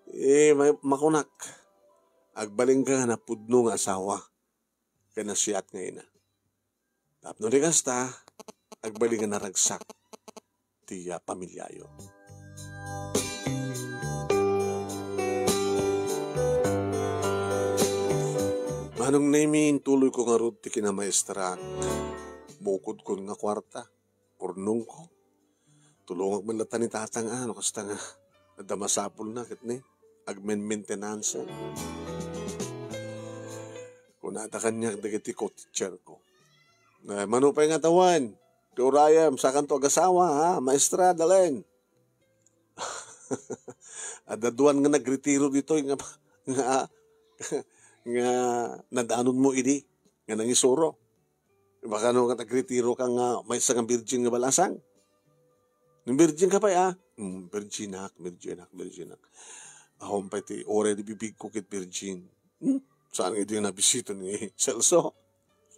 Eh, may, makunak. Agbalinka nga napudno nga asawa. Ken nasiat nga ina. Tapno di kasta, agbalin nga naragsak ti, ah, pamilyayo. Manong Nemi, intuloyko ngarud ti kinamaestrak. Bukodkon nga kuarta, urnongko. Tulongak met latta ni tatang, ah, no kasta nga adda masapulna ket ni agmenmentenansa. Kunada kaniak dagiti co-teacherko, "Eh, mano pay nga tawen ti urayem, sakanto agasawa, ha, Maestra Dalen?" Adda duan nga nagretiro ditoy nga, nga, nga nadanonmo idi nga nangisuro. Baka no, nga nagretiro ka nga maysa nga virgin nga balasang. Nung virgin ka pay, ah? Hmm, virginak, virginak, virginak. Awan pay ti uray di bibigko ket virgin. Hmm? Saan nga idi nga nabisita ni Celso?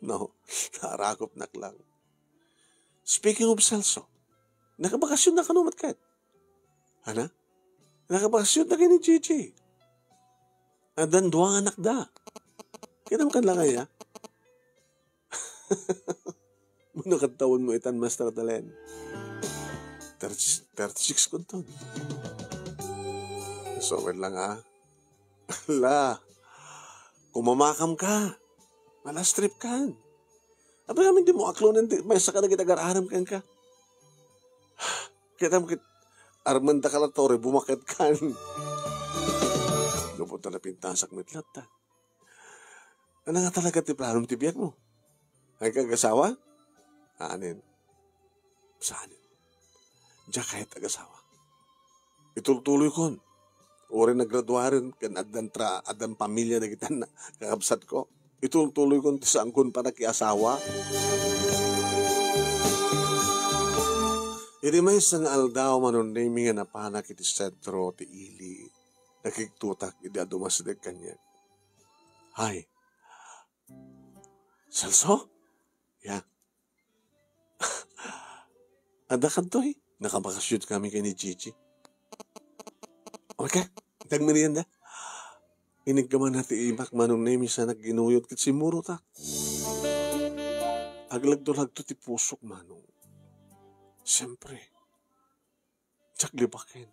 No, narakopnak lang. Speaking of Celso, nakabakasyon na kano met ket? Ana? Nakabakasyon na ken ni Gigi. Addan dua nga anakda. Kitam kan lang aya? Mano ket tawenmo itan, Master Dalen? Thirty, thirty-six kunton. So, wait lang, ah. Ala, kumamakam ka. Malastrip kan. Apay amin di mo aklonen ti maysa kadagiti agar-arem kenka. Kitam ket armenda ka la, tore, bumaket kan. Lubot na napintasak met latta. Ano nga talaga ti planom ti biag mo? Ay ka agasawa? Anin? Saan? Diak kayat agasawa. Itultuloykon. Uray nagraduaren ken addan tra-, addan pamilia dagiti annak-, kakabsatko. Itultuloykon ti saankon panakiasawa. Iti maysa nga aldaw, Manong Nemi, nga napanak iti sentro ti ili, nakigtotak idi adu masdek kaniak. Hay, Celso? Ya. Adda kadtoy? Nakabakasyon kami ken ni Gigi. Okay, itag merienda. Inigkaman na ti imak, Manong Nemi, sa nagginuyod ket simmurotak. Aglagto-lagto ti pusok, Manong. Siyempre, diak libaken.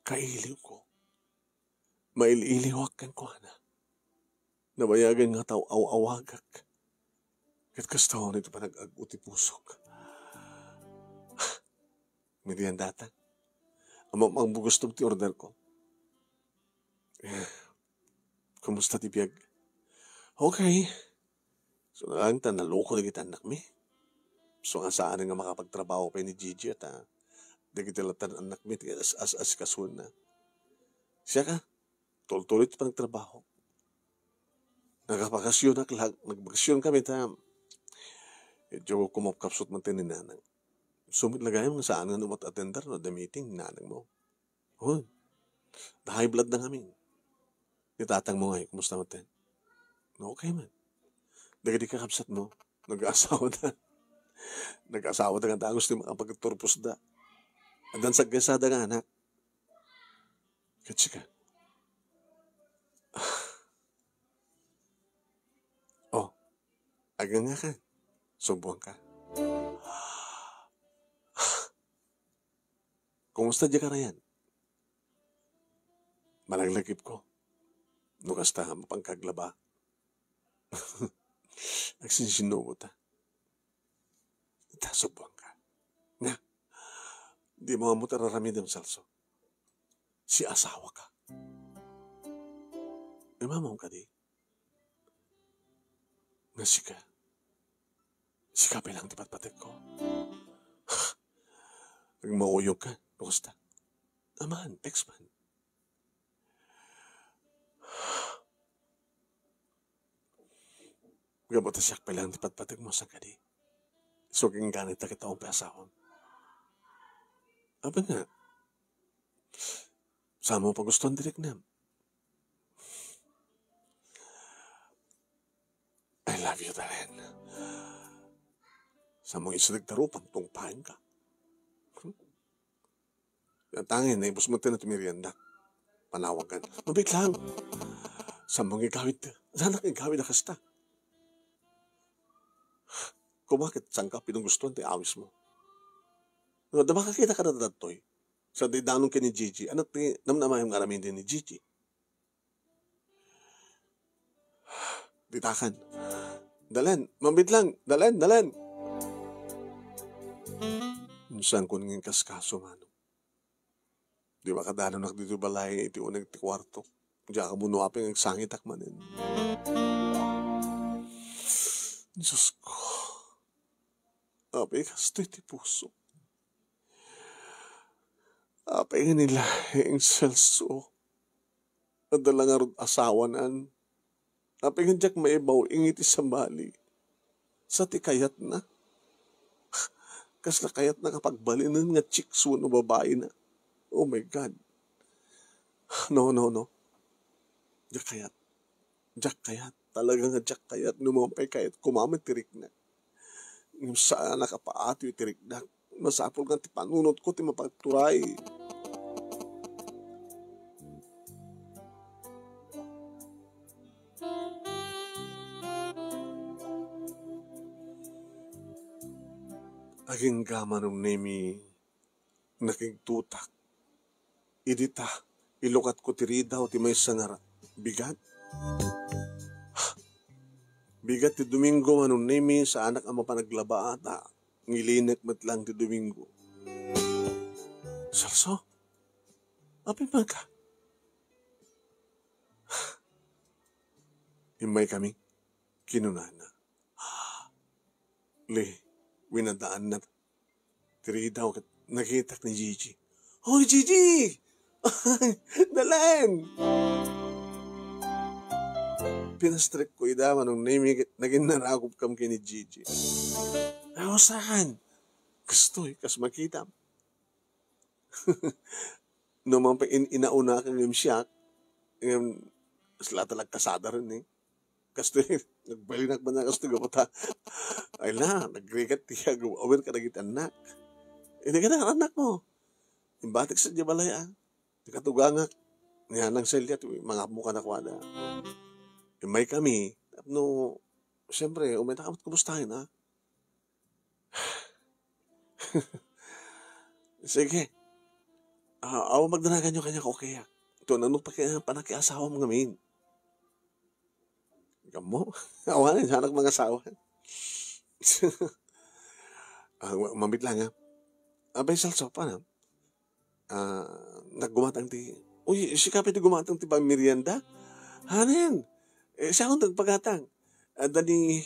Kailiwko. Mail-iliwak kenkuana. Nabayagen nga taw-, aw-awagak. Ket kasta unay ti panag-ag-o ti pusok. Meriendata. Ammom, ammom gustom ti order ko. Eh, kumusta ti biag? Okay. So, nalaeng ta naloko dagiti annakmi. So, nga saan nga makapagtrabaho pay ni Gigi at, ah, dagiti latan annakmi ti as-, as-, asikasuenna. Siak a, tultuloy ti panagtrabaho. Nagabakasyonak la, nagbakasyon kami ta, medyo kumapkapsut man ti ni nanang. So, met la gayam nga saan nga umat-attender no adda meeting ni nanang mo. Oh, high blood na ngamin. Ni tatang mo ngay, kumusta met? Okay man. Dagiti kakabsat mo, nag-asawa da. Nag-asawa da nga dagus ti makapagturpos da. Addan sagkasada nga anak. Ket sika. Oh, agngangakan. Subbuangka. Kumusta diay karayan? Malaglagipko. No kasta, mapankaglaba. Agsinsinnubo ta. Ta subbuangka. Nga, dimo ammo ti ar-aramidem, Celso. Si asawaka. Imamom kadi? Nga sika. Sika pay lang ti patpategko. Agmauyogka, no kasta. Aman, text man. Gapu ta siak pay lang ti patpategmo, saan kadi? Isu ken gani ta kita umpe asawam. Apay nga, saan mo pagustuan ti riknam? I love you, Dalen. Saan mo isu nagtarupan, tungpaenka. Yan tangin, naibus mo ti merienda. Panawagan. Mabit lang. Saan mo nga igawid? Saan nga igawid a kasta? Kumaket, saan ka pinunggustuan ti awis mo? No, da makakita ka na datoy. Sa di danong ken ni Gigi. Ano ti namnamaem nga aramiden ni Gigi? Ditakan. Dalen, mabit lang. Dalen, dalen. Insan ko nangin kaskaso, Manong. Di makadanonak ditoy balay iti uneg ti kuarto. Diak ammo no apay nga agsangitak manen. Diyos ko. Apay kastoy ti puso. Apay nga ni laeng, Celso. Adda la ngarud asawanan. Apay nga diak maibaw-ing iti sabali? Sa ti kayatna? Kasla kayatna nga pagbalinen nga chicks wenno babaina? Oh my God. No, no, no. Diak kayat. Diak kayat. Talaga nga diak kayat. No maupay kayat, kumamet ti rikna. Ngem saanak a paatyo ti riknak. Masapul nga ti panunotko ti mapagturay. Agingga, Manong Nemi, nakigtutak. Idi ta, ilukatko ti ridaw ti maysa nga ra-, bigat. Bigat ti Domingo, Manong Nemi, saanak a mapan aglaba ta ngilinek met lang ti Domingo. Celso, apay man ka? Immay kami, kinunana. Li, winadaanna ti ridaw ket nakitak ni Gigi. "Hoy, Gigi! Dalen!" Pinastrekko ida, Manong Nemi, ket naginnaragob kam ken ni Gigi. "Aw, saan?" "Kastoy, kas makitam." No man pay in-, inauna ka ngem siak, ngem, sila talaga kasada rin eh. Kastoy, nagbalinak man na kastoy gapu ta. Ay na, nagrigat ti agu-, awen kadagiti annak. Ini ka na, annak mo. Imbatik sa di balay, ah. Nakatugangak. Niya nang selya, ti mangapmo ka na kuwada. Imay kami, tapno, siyempre, umay na kamot kumustahin, ah. Sige. Ah, awa magdanagan nyo kanya, okay, ah. Ito, nano pa kaya panakiasawam ngamin? Kamu? Awanan, anak mga asawa. Ah, wa-, mambit lang, ha? Abay, Salso, paano? Ah, naggumatang ti, uy, sika pay ti gumatang ti pamerienda? Hanen? Eh, siya akong nagpagatang. Ah, dani,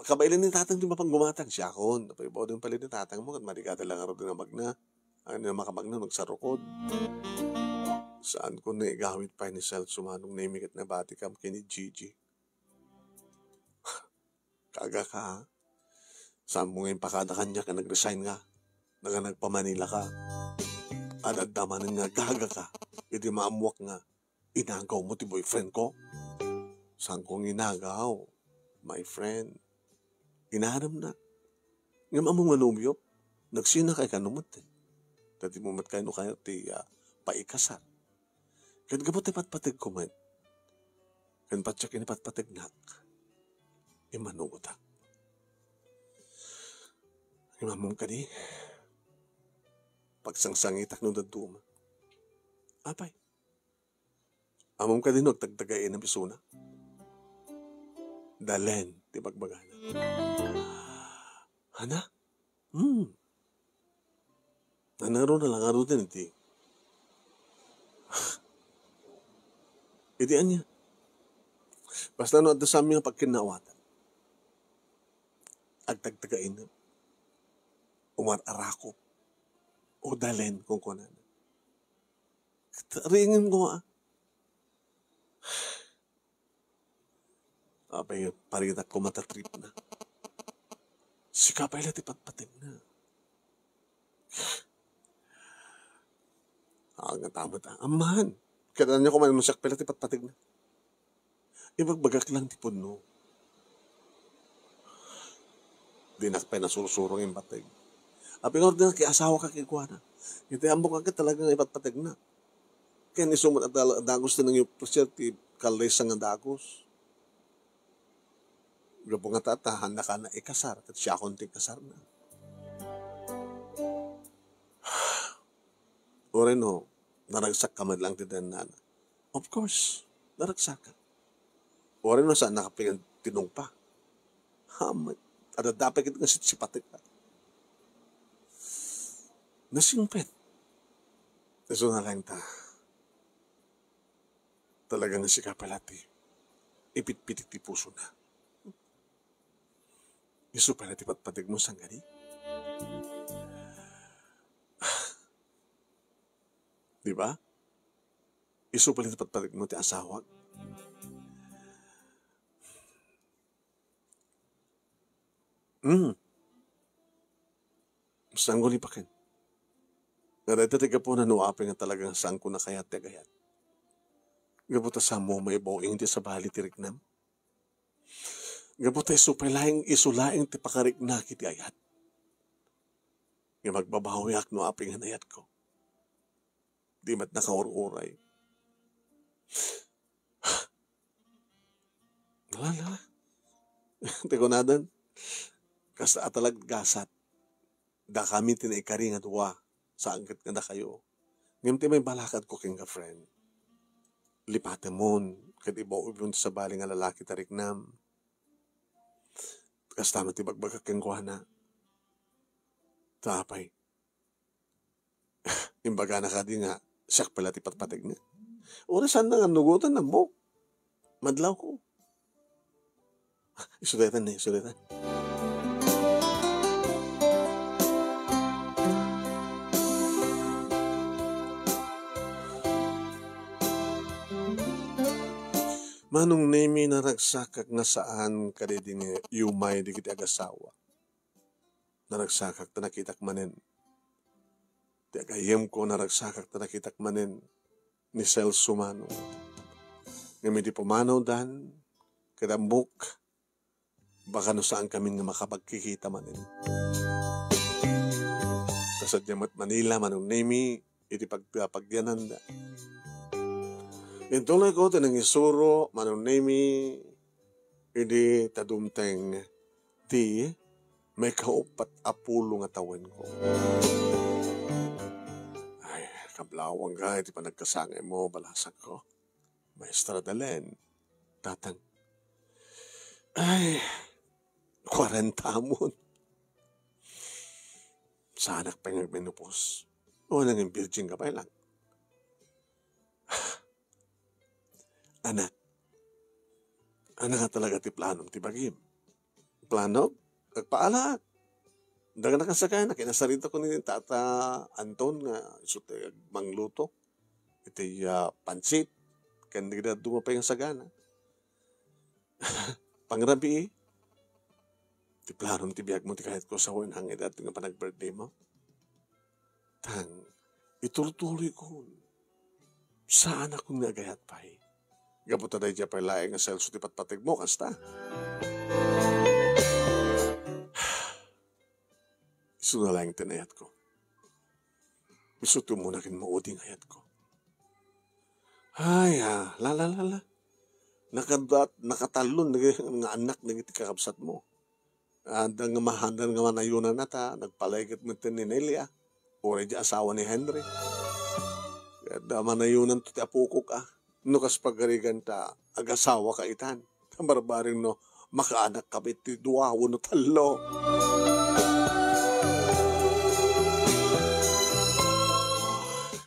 kabaelan ni tatang ti mapanggumatang. Siya akon, napaibaw din pala ni tatang mo, kat maligada lang araw din ang magna. Ang na makamagna, magsarukod. Saan ko na igawit pa ni Salso manong nemikat na bati kam kini Gigi? Kaga ka, ha? Saan mo nga impakada kanya ka nag-resign nga? Naga nagpa-Manila ka. Adda manen nga agagaka iti maammuak nga inagawmo ti boyfriendko. Saanko nga inagaw, my friend. Inaramnak. Ngem ammom nga nobiok, nagsinakay kano met. Ta dimo met kayat ti, ah, paikasar. Ket gapu ti patpategko met, ken patse ken ipatpategnak, immanugotak. Ngem ammom kadi, pagsangsangitak no dadduma. Apay, ammom kadi no agtagtagainam isuna? Dalen ti bagbagana. Hana? Hmm. Nanaro na lang, aro din iti. Iti ania? Basta no adda sami nga pagkinnaawatan. Agtagtagainam. Umar-arakop. O dalen, kunkunana. Ringem ko, ah. Apay, paritak ko matatripna. Sika pay la ti patpategna. Angat amat, ah. Amman. Kaya niya kumain mo siya pala ti patpategna. Ibagbagak lang ti punno. Dinak pay nasursuro nga impateg. Apay nga ordinak, kiasawaka kenkuana. Iti ammok ket talaga nga ipatpategna. Ken isu met a dal-, dagus ti nangipusir ti kallesa nga dagus. Gapu nga ta, ta, handa ka na ikasar, ket siakon ti ikasarna. Uray no, naragsak ka met lang ti dennana. Of course, naragsak ka. Uray no, saan nakapigan tinungpa. Hamet, adda pay ket nga sitsipatek ka. Nasingpet. Isu na lang ta. Talaga nga sika pala ti ipitpitik ti pusona. Isu pala ti patpategmo, sangani? Di ba? Isu pala ti patpategmo ti asawak. Hmm. Sangko ni paken. Nga dayta ti gapuna no apay nga talagang sangko nakayat ti agayat. Gapu ta saan mo maibaw-ing ti sabali ti riknam. Gapu ta isu pay laeng, isu laeng ti pakariknak iti ayat. Nga magbabawiak no apay nga nayatko. Di met nakaur-uray. Lala. Ti kunadan, kasta a talaggasat. Dakami ti naikari nga dua, saan ket nga dakayo. Ngem ti maibalakadko kenka, friend, lipatemon ket ibaw-ibon ti sabali nga lalaki ti riknam. Kasta met ti bagbagak kenkuana. Ta apay, imbagana kadi nga siak pala ti patpategna? Uray saan nga annugotan, ammok. Madlawko. Ah, isu daytan ni, isu daytan. Manong Nemi, naragsakak nga saan kadidi nga iumay dagiti agasawa. Naragsakak ta nakitak manen. Ti agayyemko, naragsakak ta nakitak manen ni Celso Manong. Ngem idi pumanawdan, ket ammok, baka no saan kami nga makapagkikita manen. Ta sadiay met Manila, Manong Nemi, iti pag-, pagyananda. Intuloyko ti nangisuro, Manong Nemi, idi ta dumteng ti maikauppat a pulo nga tawenko. Ay, kablawangga iti panagkasangaymo, balasangko. Maestra Dalen, tatang. Ay, kwarenta amon. Saanak pay nga agmenopause. O, nangin virgin ka pay lang. Anak, ania nga talaga ti planom ti bagim? Plano? Agpaalaak. Dagana kasagana, kinasarita ko ni Tata Anton nga isu ti mangluto iti, ah, pansit. Ken dagiti dadduma pay nga sagana. Pangrabii, ti planom ti biagmo ti kayatko sa wenang iti adu nga panag-birthday mo. Tang, Iturtuloyko. Saanakon nga agayat pay. Gapu ta daydiay pay laeng nga Celso ti patpategmo, kasta. Isu na laeng ti nayatko. Isu ti umuna ken maudi nga ayatko. Ay, ah, la, la, la, la. Nakadat-, nakatallon nga annak dagiti kakabsatmo. Adda nga mahandan nga manayonanna ta nagpalaigit met ni Nelia, uray di asawa ni Henry. Adda manayonanto ti apokok, a. No kas pagarigan ta agasawaka itan. Ta barbareng no makaanak kami ti dua wenno tallo.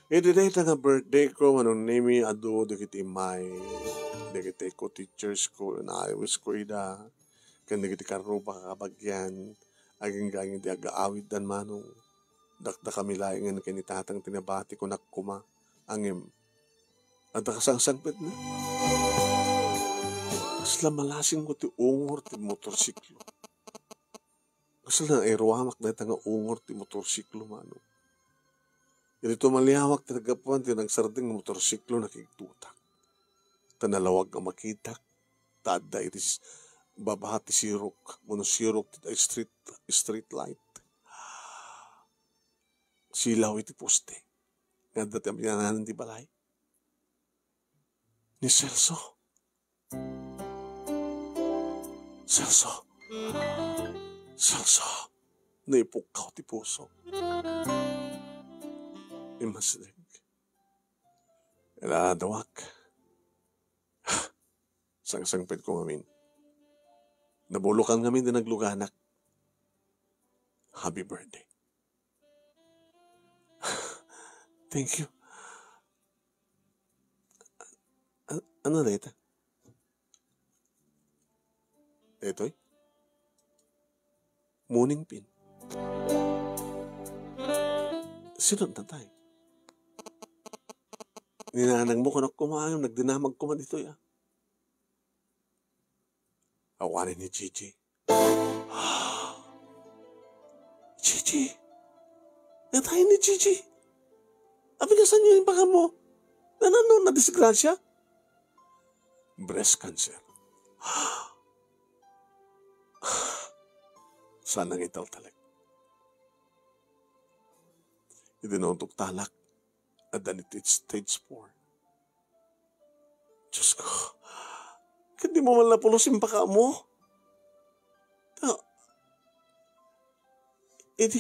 Iti dayta nga birthday ko, Manong Nemi, adu dagiti immay, dagiti co-teachers ko, naawis ko ida. Ken dagiti karrubak a kabagian, agingga-aging ti agaawiddan, Manong. Dakdakami laengen ken ni Tatang ti nabati ko, nak, koma. Ngem, adda kasangsangpetna. Kasla malasingko ti ungor ti motorsiklo. Kasla nairuamak dayta nga ungor ti motorsiklo, Manong. Iti tumaliawak ti naggapuan ti nagsardeng nga motorsiklo, nakigtutak. Ta nalawag nga makitak, ta adda iti s-, baba ti sirok, wenno sirok ti street, street light. Silaw iti poste. Nga adda ti aminanan ti balay. Ni Celso. Celso. Celso. Naipukkaw ti puso. Immasideg. Ila, dawak. Sangsangpetko ngamin. Nabulokan ngamin ti nagluganak. Happy birthday. Thank you. A-, ano na ito? Daytoy? Muning pin. Sino natay? Ni nanangmo, kunak, kumaayam, nagdinamag koma ditoy, a. Awanen ni Gigi. Gigi! Natay ni Gigi! Apay, kasano nga imbagam? Nanano, nadisgrasya? Breast cancer. Saan nga italtalek. Idi nauntok talak, adda ni stage four. Diyos ko, ket dimo man la pulos imbagam? Ta, idi,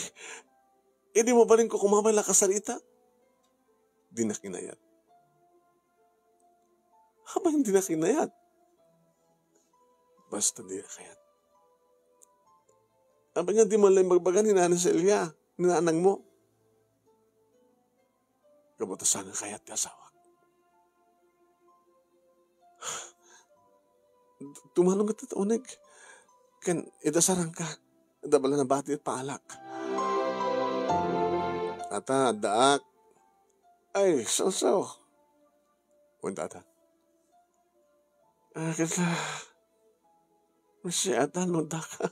idi mabalinko kumabay la kasarita, dinak inayat. Apay, dinak inayat? Basta dinak inayat. Apay nga di man la imbagbaga ni Nanay Celia, ni nanangmo? Gapu ta saan nga kayat ti asawak. Tumano nga ti uneg. Ken, idasarangka. Adda bala nabati ti paalak. Ata, addaak. Ay, Celso. Wen, tata. Ah, kita. Masi, ata, no, daka.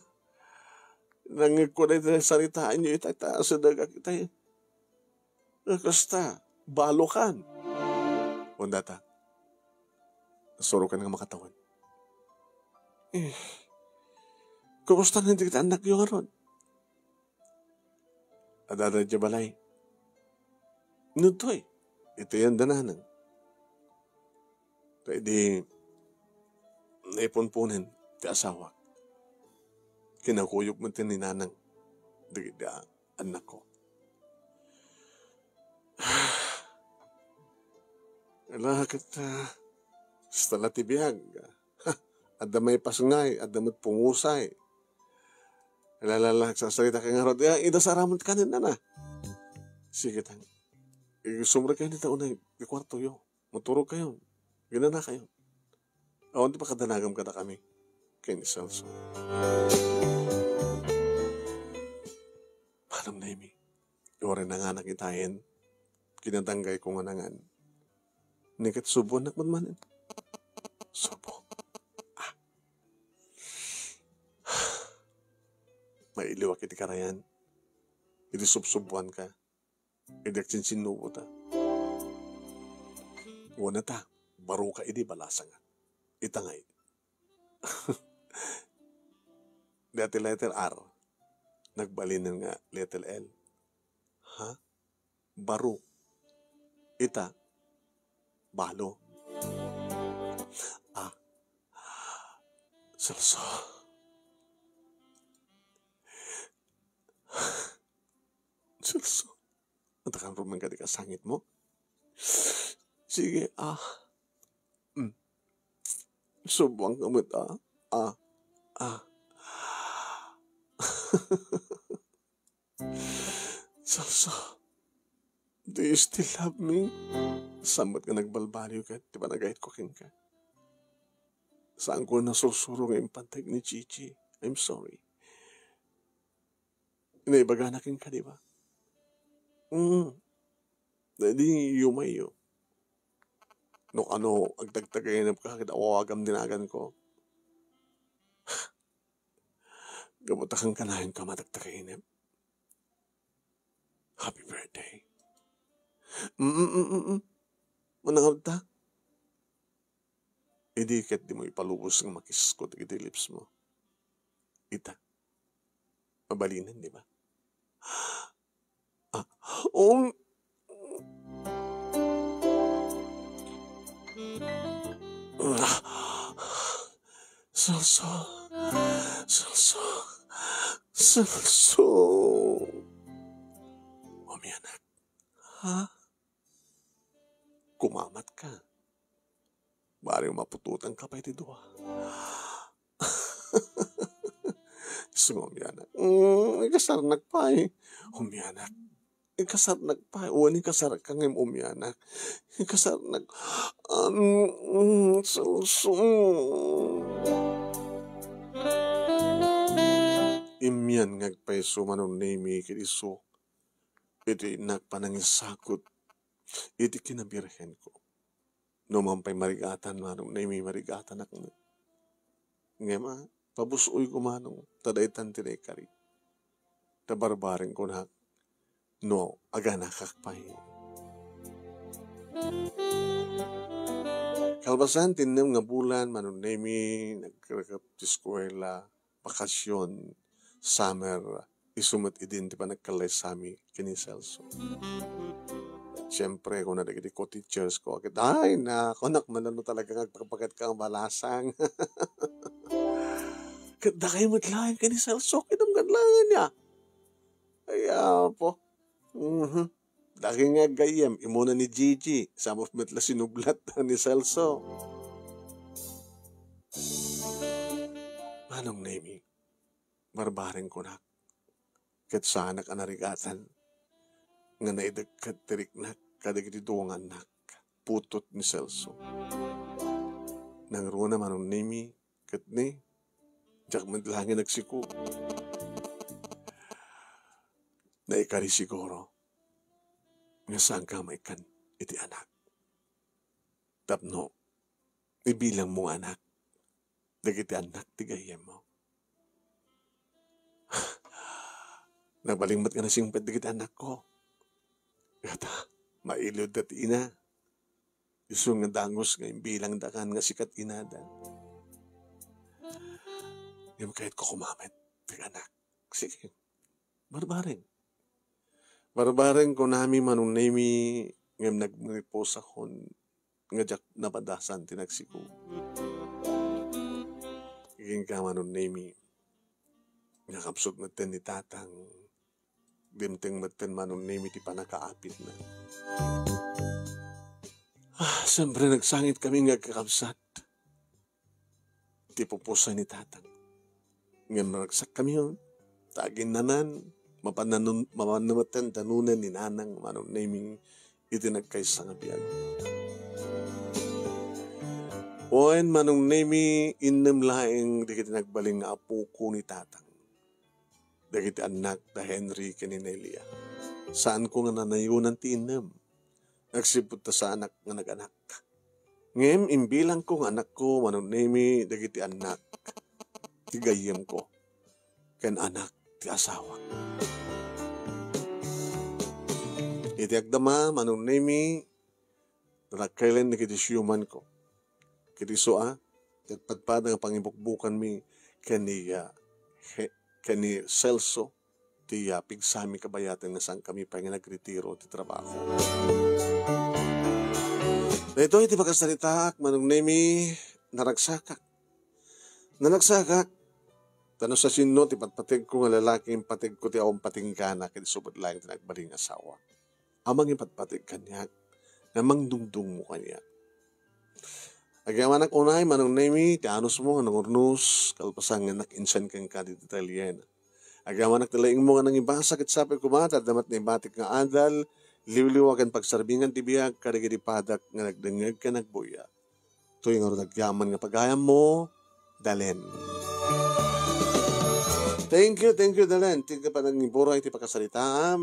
Nangegko na iti saritaanyo ita, ita, asideg ak ita. Kasta, balokan. Wen, data. Nasurokan nga makatawen. Eh, kumusta nga dagiti annakyo ngarud? Adda idiay balay. Nagtoy. Iti yan dananang. Ta idi naipunpunen ti asawak, kinakuyog met ni nanang dagiti annakko. Ala ket, ah, kasta la ti biag. Ha, adda maipasngay, adda met pungusay. Ala, ala, ala, agsarsarita ka ngarud. Ya, idasara met kanen, nana. Sige, tang. Sumrekkayo dita unay ti kuartoyo. Maturogkayo. Ginanakayo. Awan ti pakadanagam kadakami ken ni Celso. Manong Nemi, uray nanganak itayen, kinadanggayko nga nangan. Ni ket suboannak met manen. Subo. Ah. Mailiwak iti karayan. Iti subsuboanka. Idi agsinsinnubo ta. Wen ta, baro ka idi balasang. Ita ngay. Dati letter R. Nagbalinen nga letter L. Ha? Baro. Ita, balo. Ah. Celso. Celso. Anta kan ruman ka di kasangit mo? Sige, ah. Mm. Subwang ka met, ah. Ah. Ah. Celso, do you still love me? Samot nga nagbalbaliw ket ti panagayat ko kenka. Saan ko nasursuro nga impanteg ni Gigi. I'm sorry. Naibagana kenka, di ba? Mm. Di, yumayyo. No kano, agtagtagainep ka, ket awawagam dinagan ko. Gapu ta kan kanayon ka matagtagainep. Happy birthday. Mm, mm, mm, mm. Manangabta? Idi ket dimo ipalubos nga makisko dagiti lips mo. Ita. Mabalinen, di ba? Ah, um. Celso. Celso. Celso. Umianak. Ha? Kumamat ka. Bareng maputotan ka pay ti dua. Isu nga umianak. Mm, ikasarnak pay. Umianak. Ikasarnak pay. Wen, ikasarka ngem umianak. Ikasarnak. Um, mm, Celso. Immian nga agpayso Manong Nemi ket isu iti innak panangisakut iti kinabirhenko. No man pay marigatan, Manong Nemi, marigatanak met. Ngem, a, pabus-oyko, Manong, ta daytan ti naikari. Ta barbareng kunak no aganakak pay. Kalpasan ti innem nga bulan, Manong Nemi, nagrekep ti eskuela, bakasyon, summer, isu met idin ti panagkallaysami ken ni Celso. Siempre, kuna dagiti co-teachers ko, ket, "Ay, na, kunak man no talaga nga agpakpaket ka nga balasang." Ket dakay met laeng ken ni Celso, kinamgan laeng ania. Ay, apo. Mhm. Dagiti nga aggayyem, imuna ni Gigi, sa met la sinublat ni Celso. Manong Nemi, barbareng kunak, ket saanak a narigatan nga naidekket ti riknak kadagiti dua nga annak, putot ni Celso. Nangruna, Manong Nemi, ket ni, diak met laeng agsiko. Naikari siguro nga saanka maikkan iti anak. Tapno ibilangmo nga anak dagiti annak ti gayyemmo. Nagbalin met nga nasingpet dagiti annakko. Ket, a, mailudda ti ina. Isu nga dangus nga imbilangdakan nga sikat inada. Ngem kayatko kumamet ti anak. Sige, barbareng. Barbareng kunami, Manong Nemi, ngem nagmariposakon nga diak napadasan ti nagsiko. Kenka, Manong Nemi, nga kapsut metten ni Tatang, dimteng metten, Manong Nemi, ti pannakaapitna. Ah, siempre, nagsangitkami nga agkakabsat ti pupusa ni Tatang. Ngem naragsakkami, ta aginnanan, mapan nanun-, mapan metten danunen ni Nanang, Manong Nemi, iti nagkaysa nga biag. Wen, Manong Nemi, innem laeng dagiti nagbalin nga apoko ni Tatang. Dagiti annak da Henry ken ni Nelia. Saanko nga nanayonan ti innem. Agsipud ta saanak nga naganak. Ngem imbilangko nga anakko, Manong Nemi, dagiti annak ti gayyemko ken anak ti asawak. Iti agdama, Manong Nemi, nagkailen ni kiti siumanko. Kiti isu a, ti agpadpada nga pangibukbukanmi ken ni, ah, he-, ken ni Celso, ti, ah, pigsami kabayatan nga saan kami pay nga nagretiro ti trabaho. Daytoy ti pakasaritaak, Manong Nemi, naragsakak. Naragsakak, ta no sa sinno ti patpategko nga lalaki, pattegko ti awan patinggana ket isu met laeng ti nagbalin nga asawa. A mangipatpateg kaniak, nga mangdungdungmo kaniak. Agyamanak unay, Manong Nemi, ti anusmo nga nangurnos, kalpasan nga nakinsan kenka ditoy talyena. Agyamanak ti laingmo nga nangibasa ket sapay koma ta adda met naibatik nga adal, liwliwa ken pagsarbingan ti biag kadagiti padak nga nagdengngeg ken agbuya. Toy ngarud agyaman nga pagayammo, Dalen. Thank you, thank you, Dalen. Ti kapanangiburay ti pakasaritaam.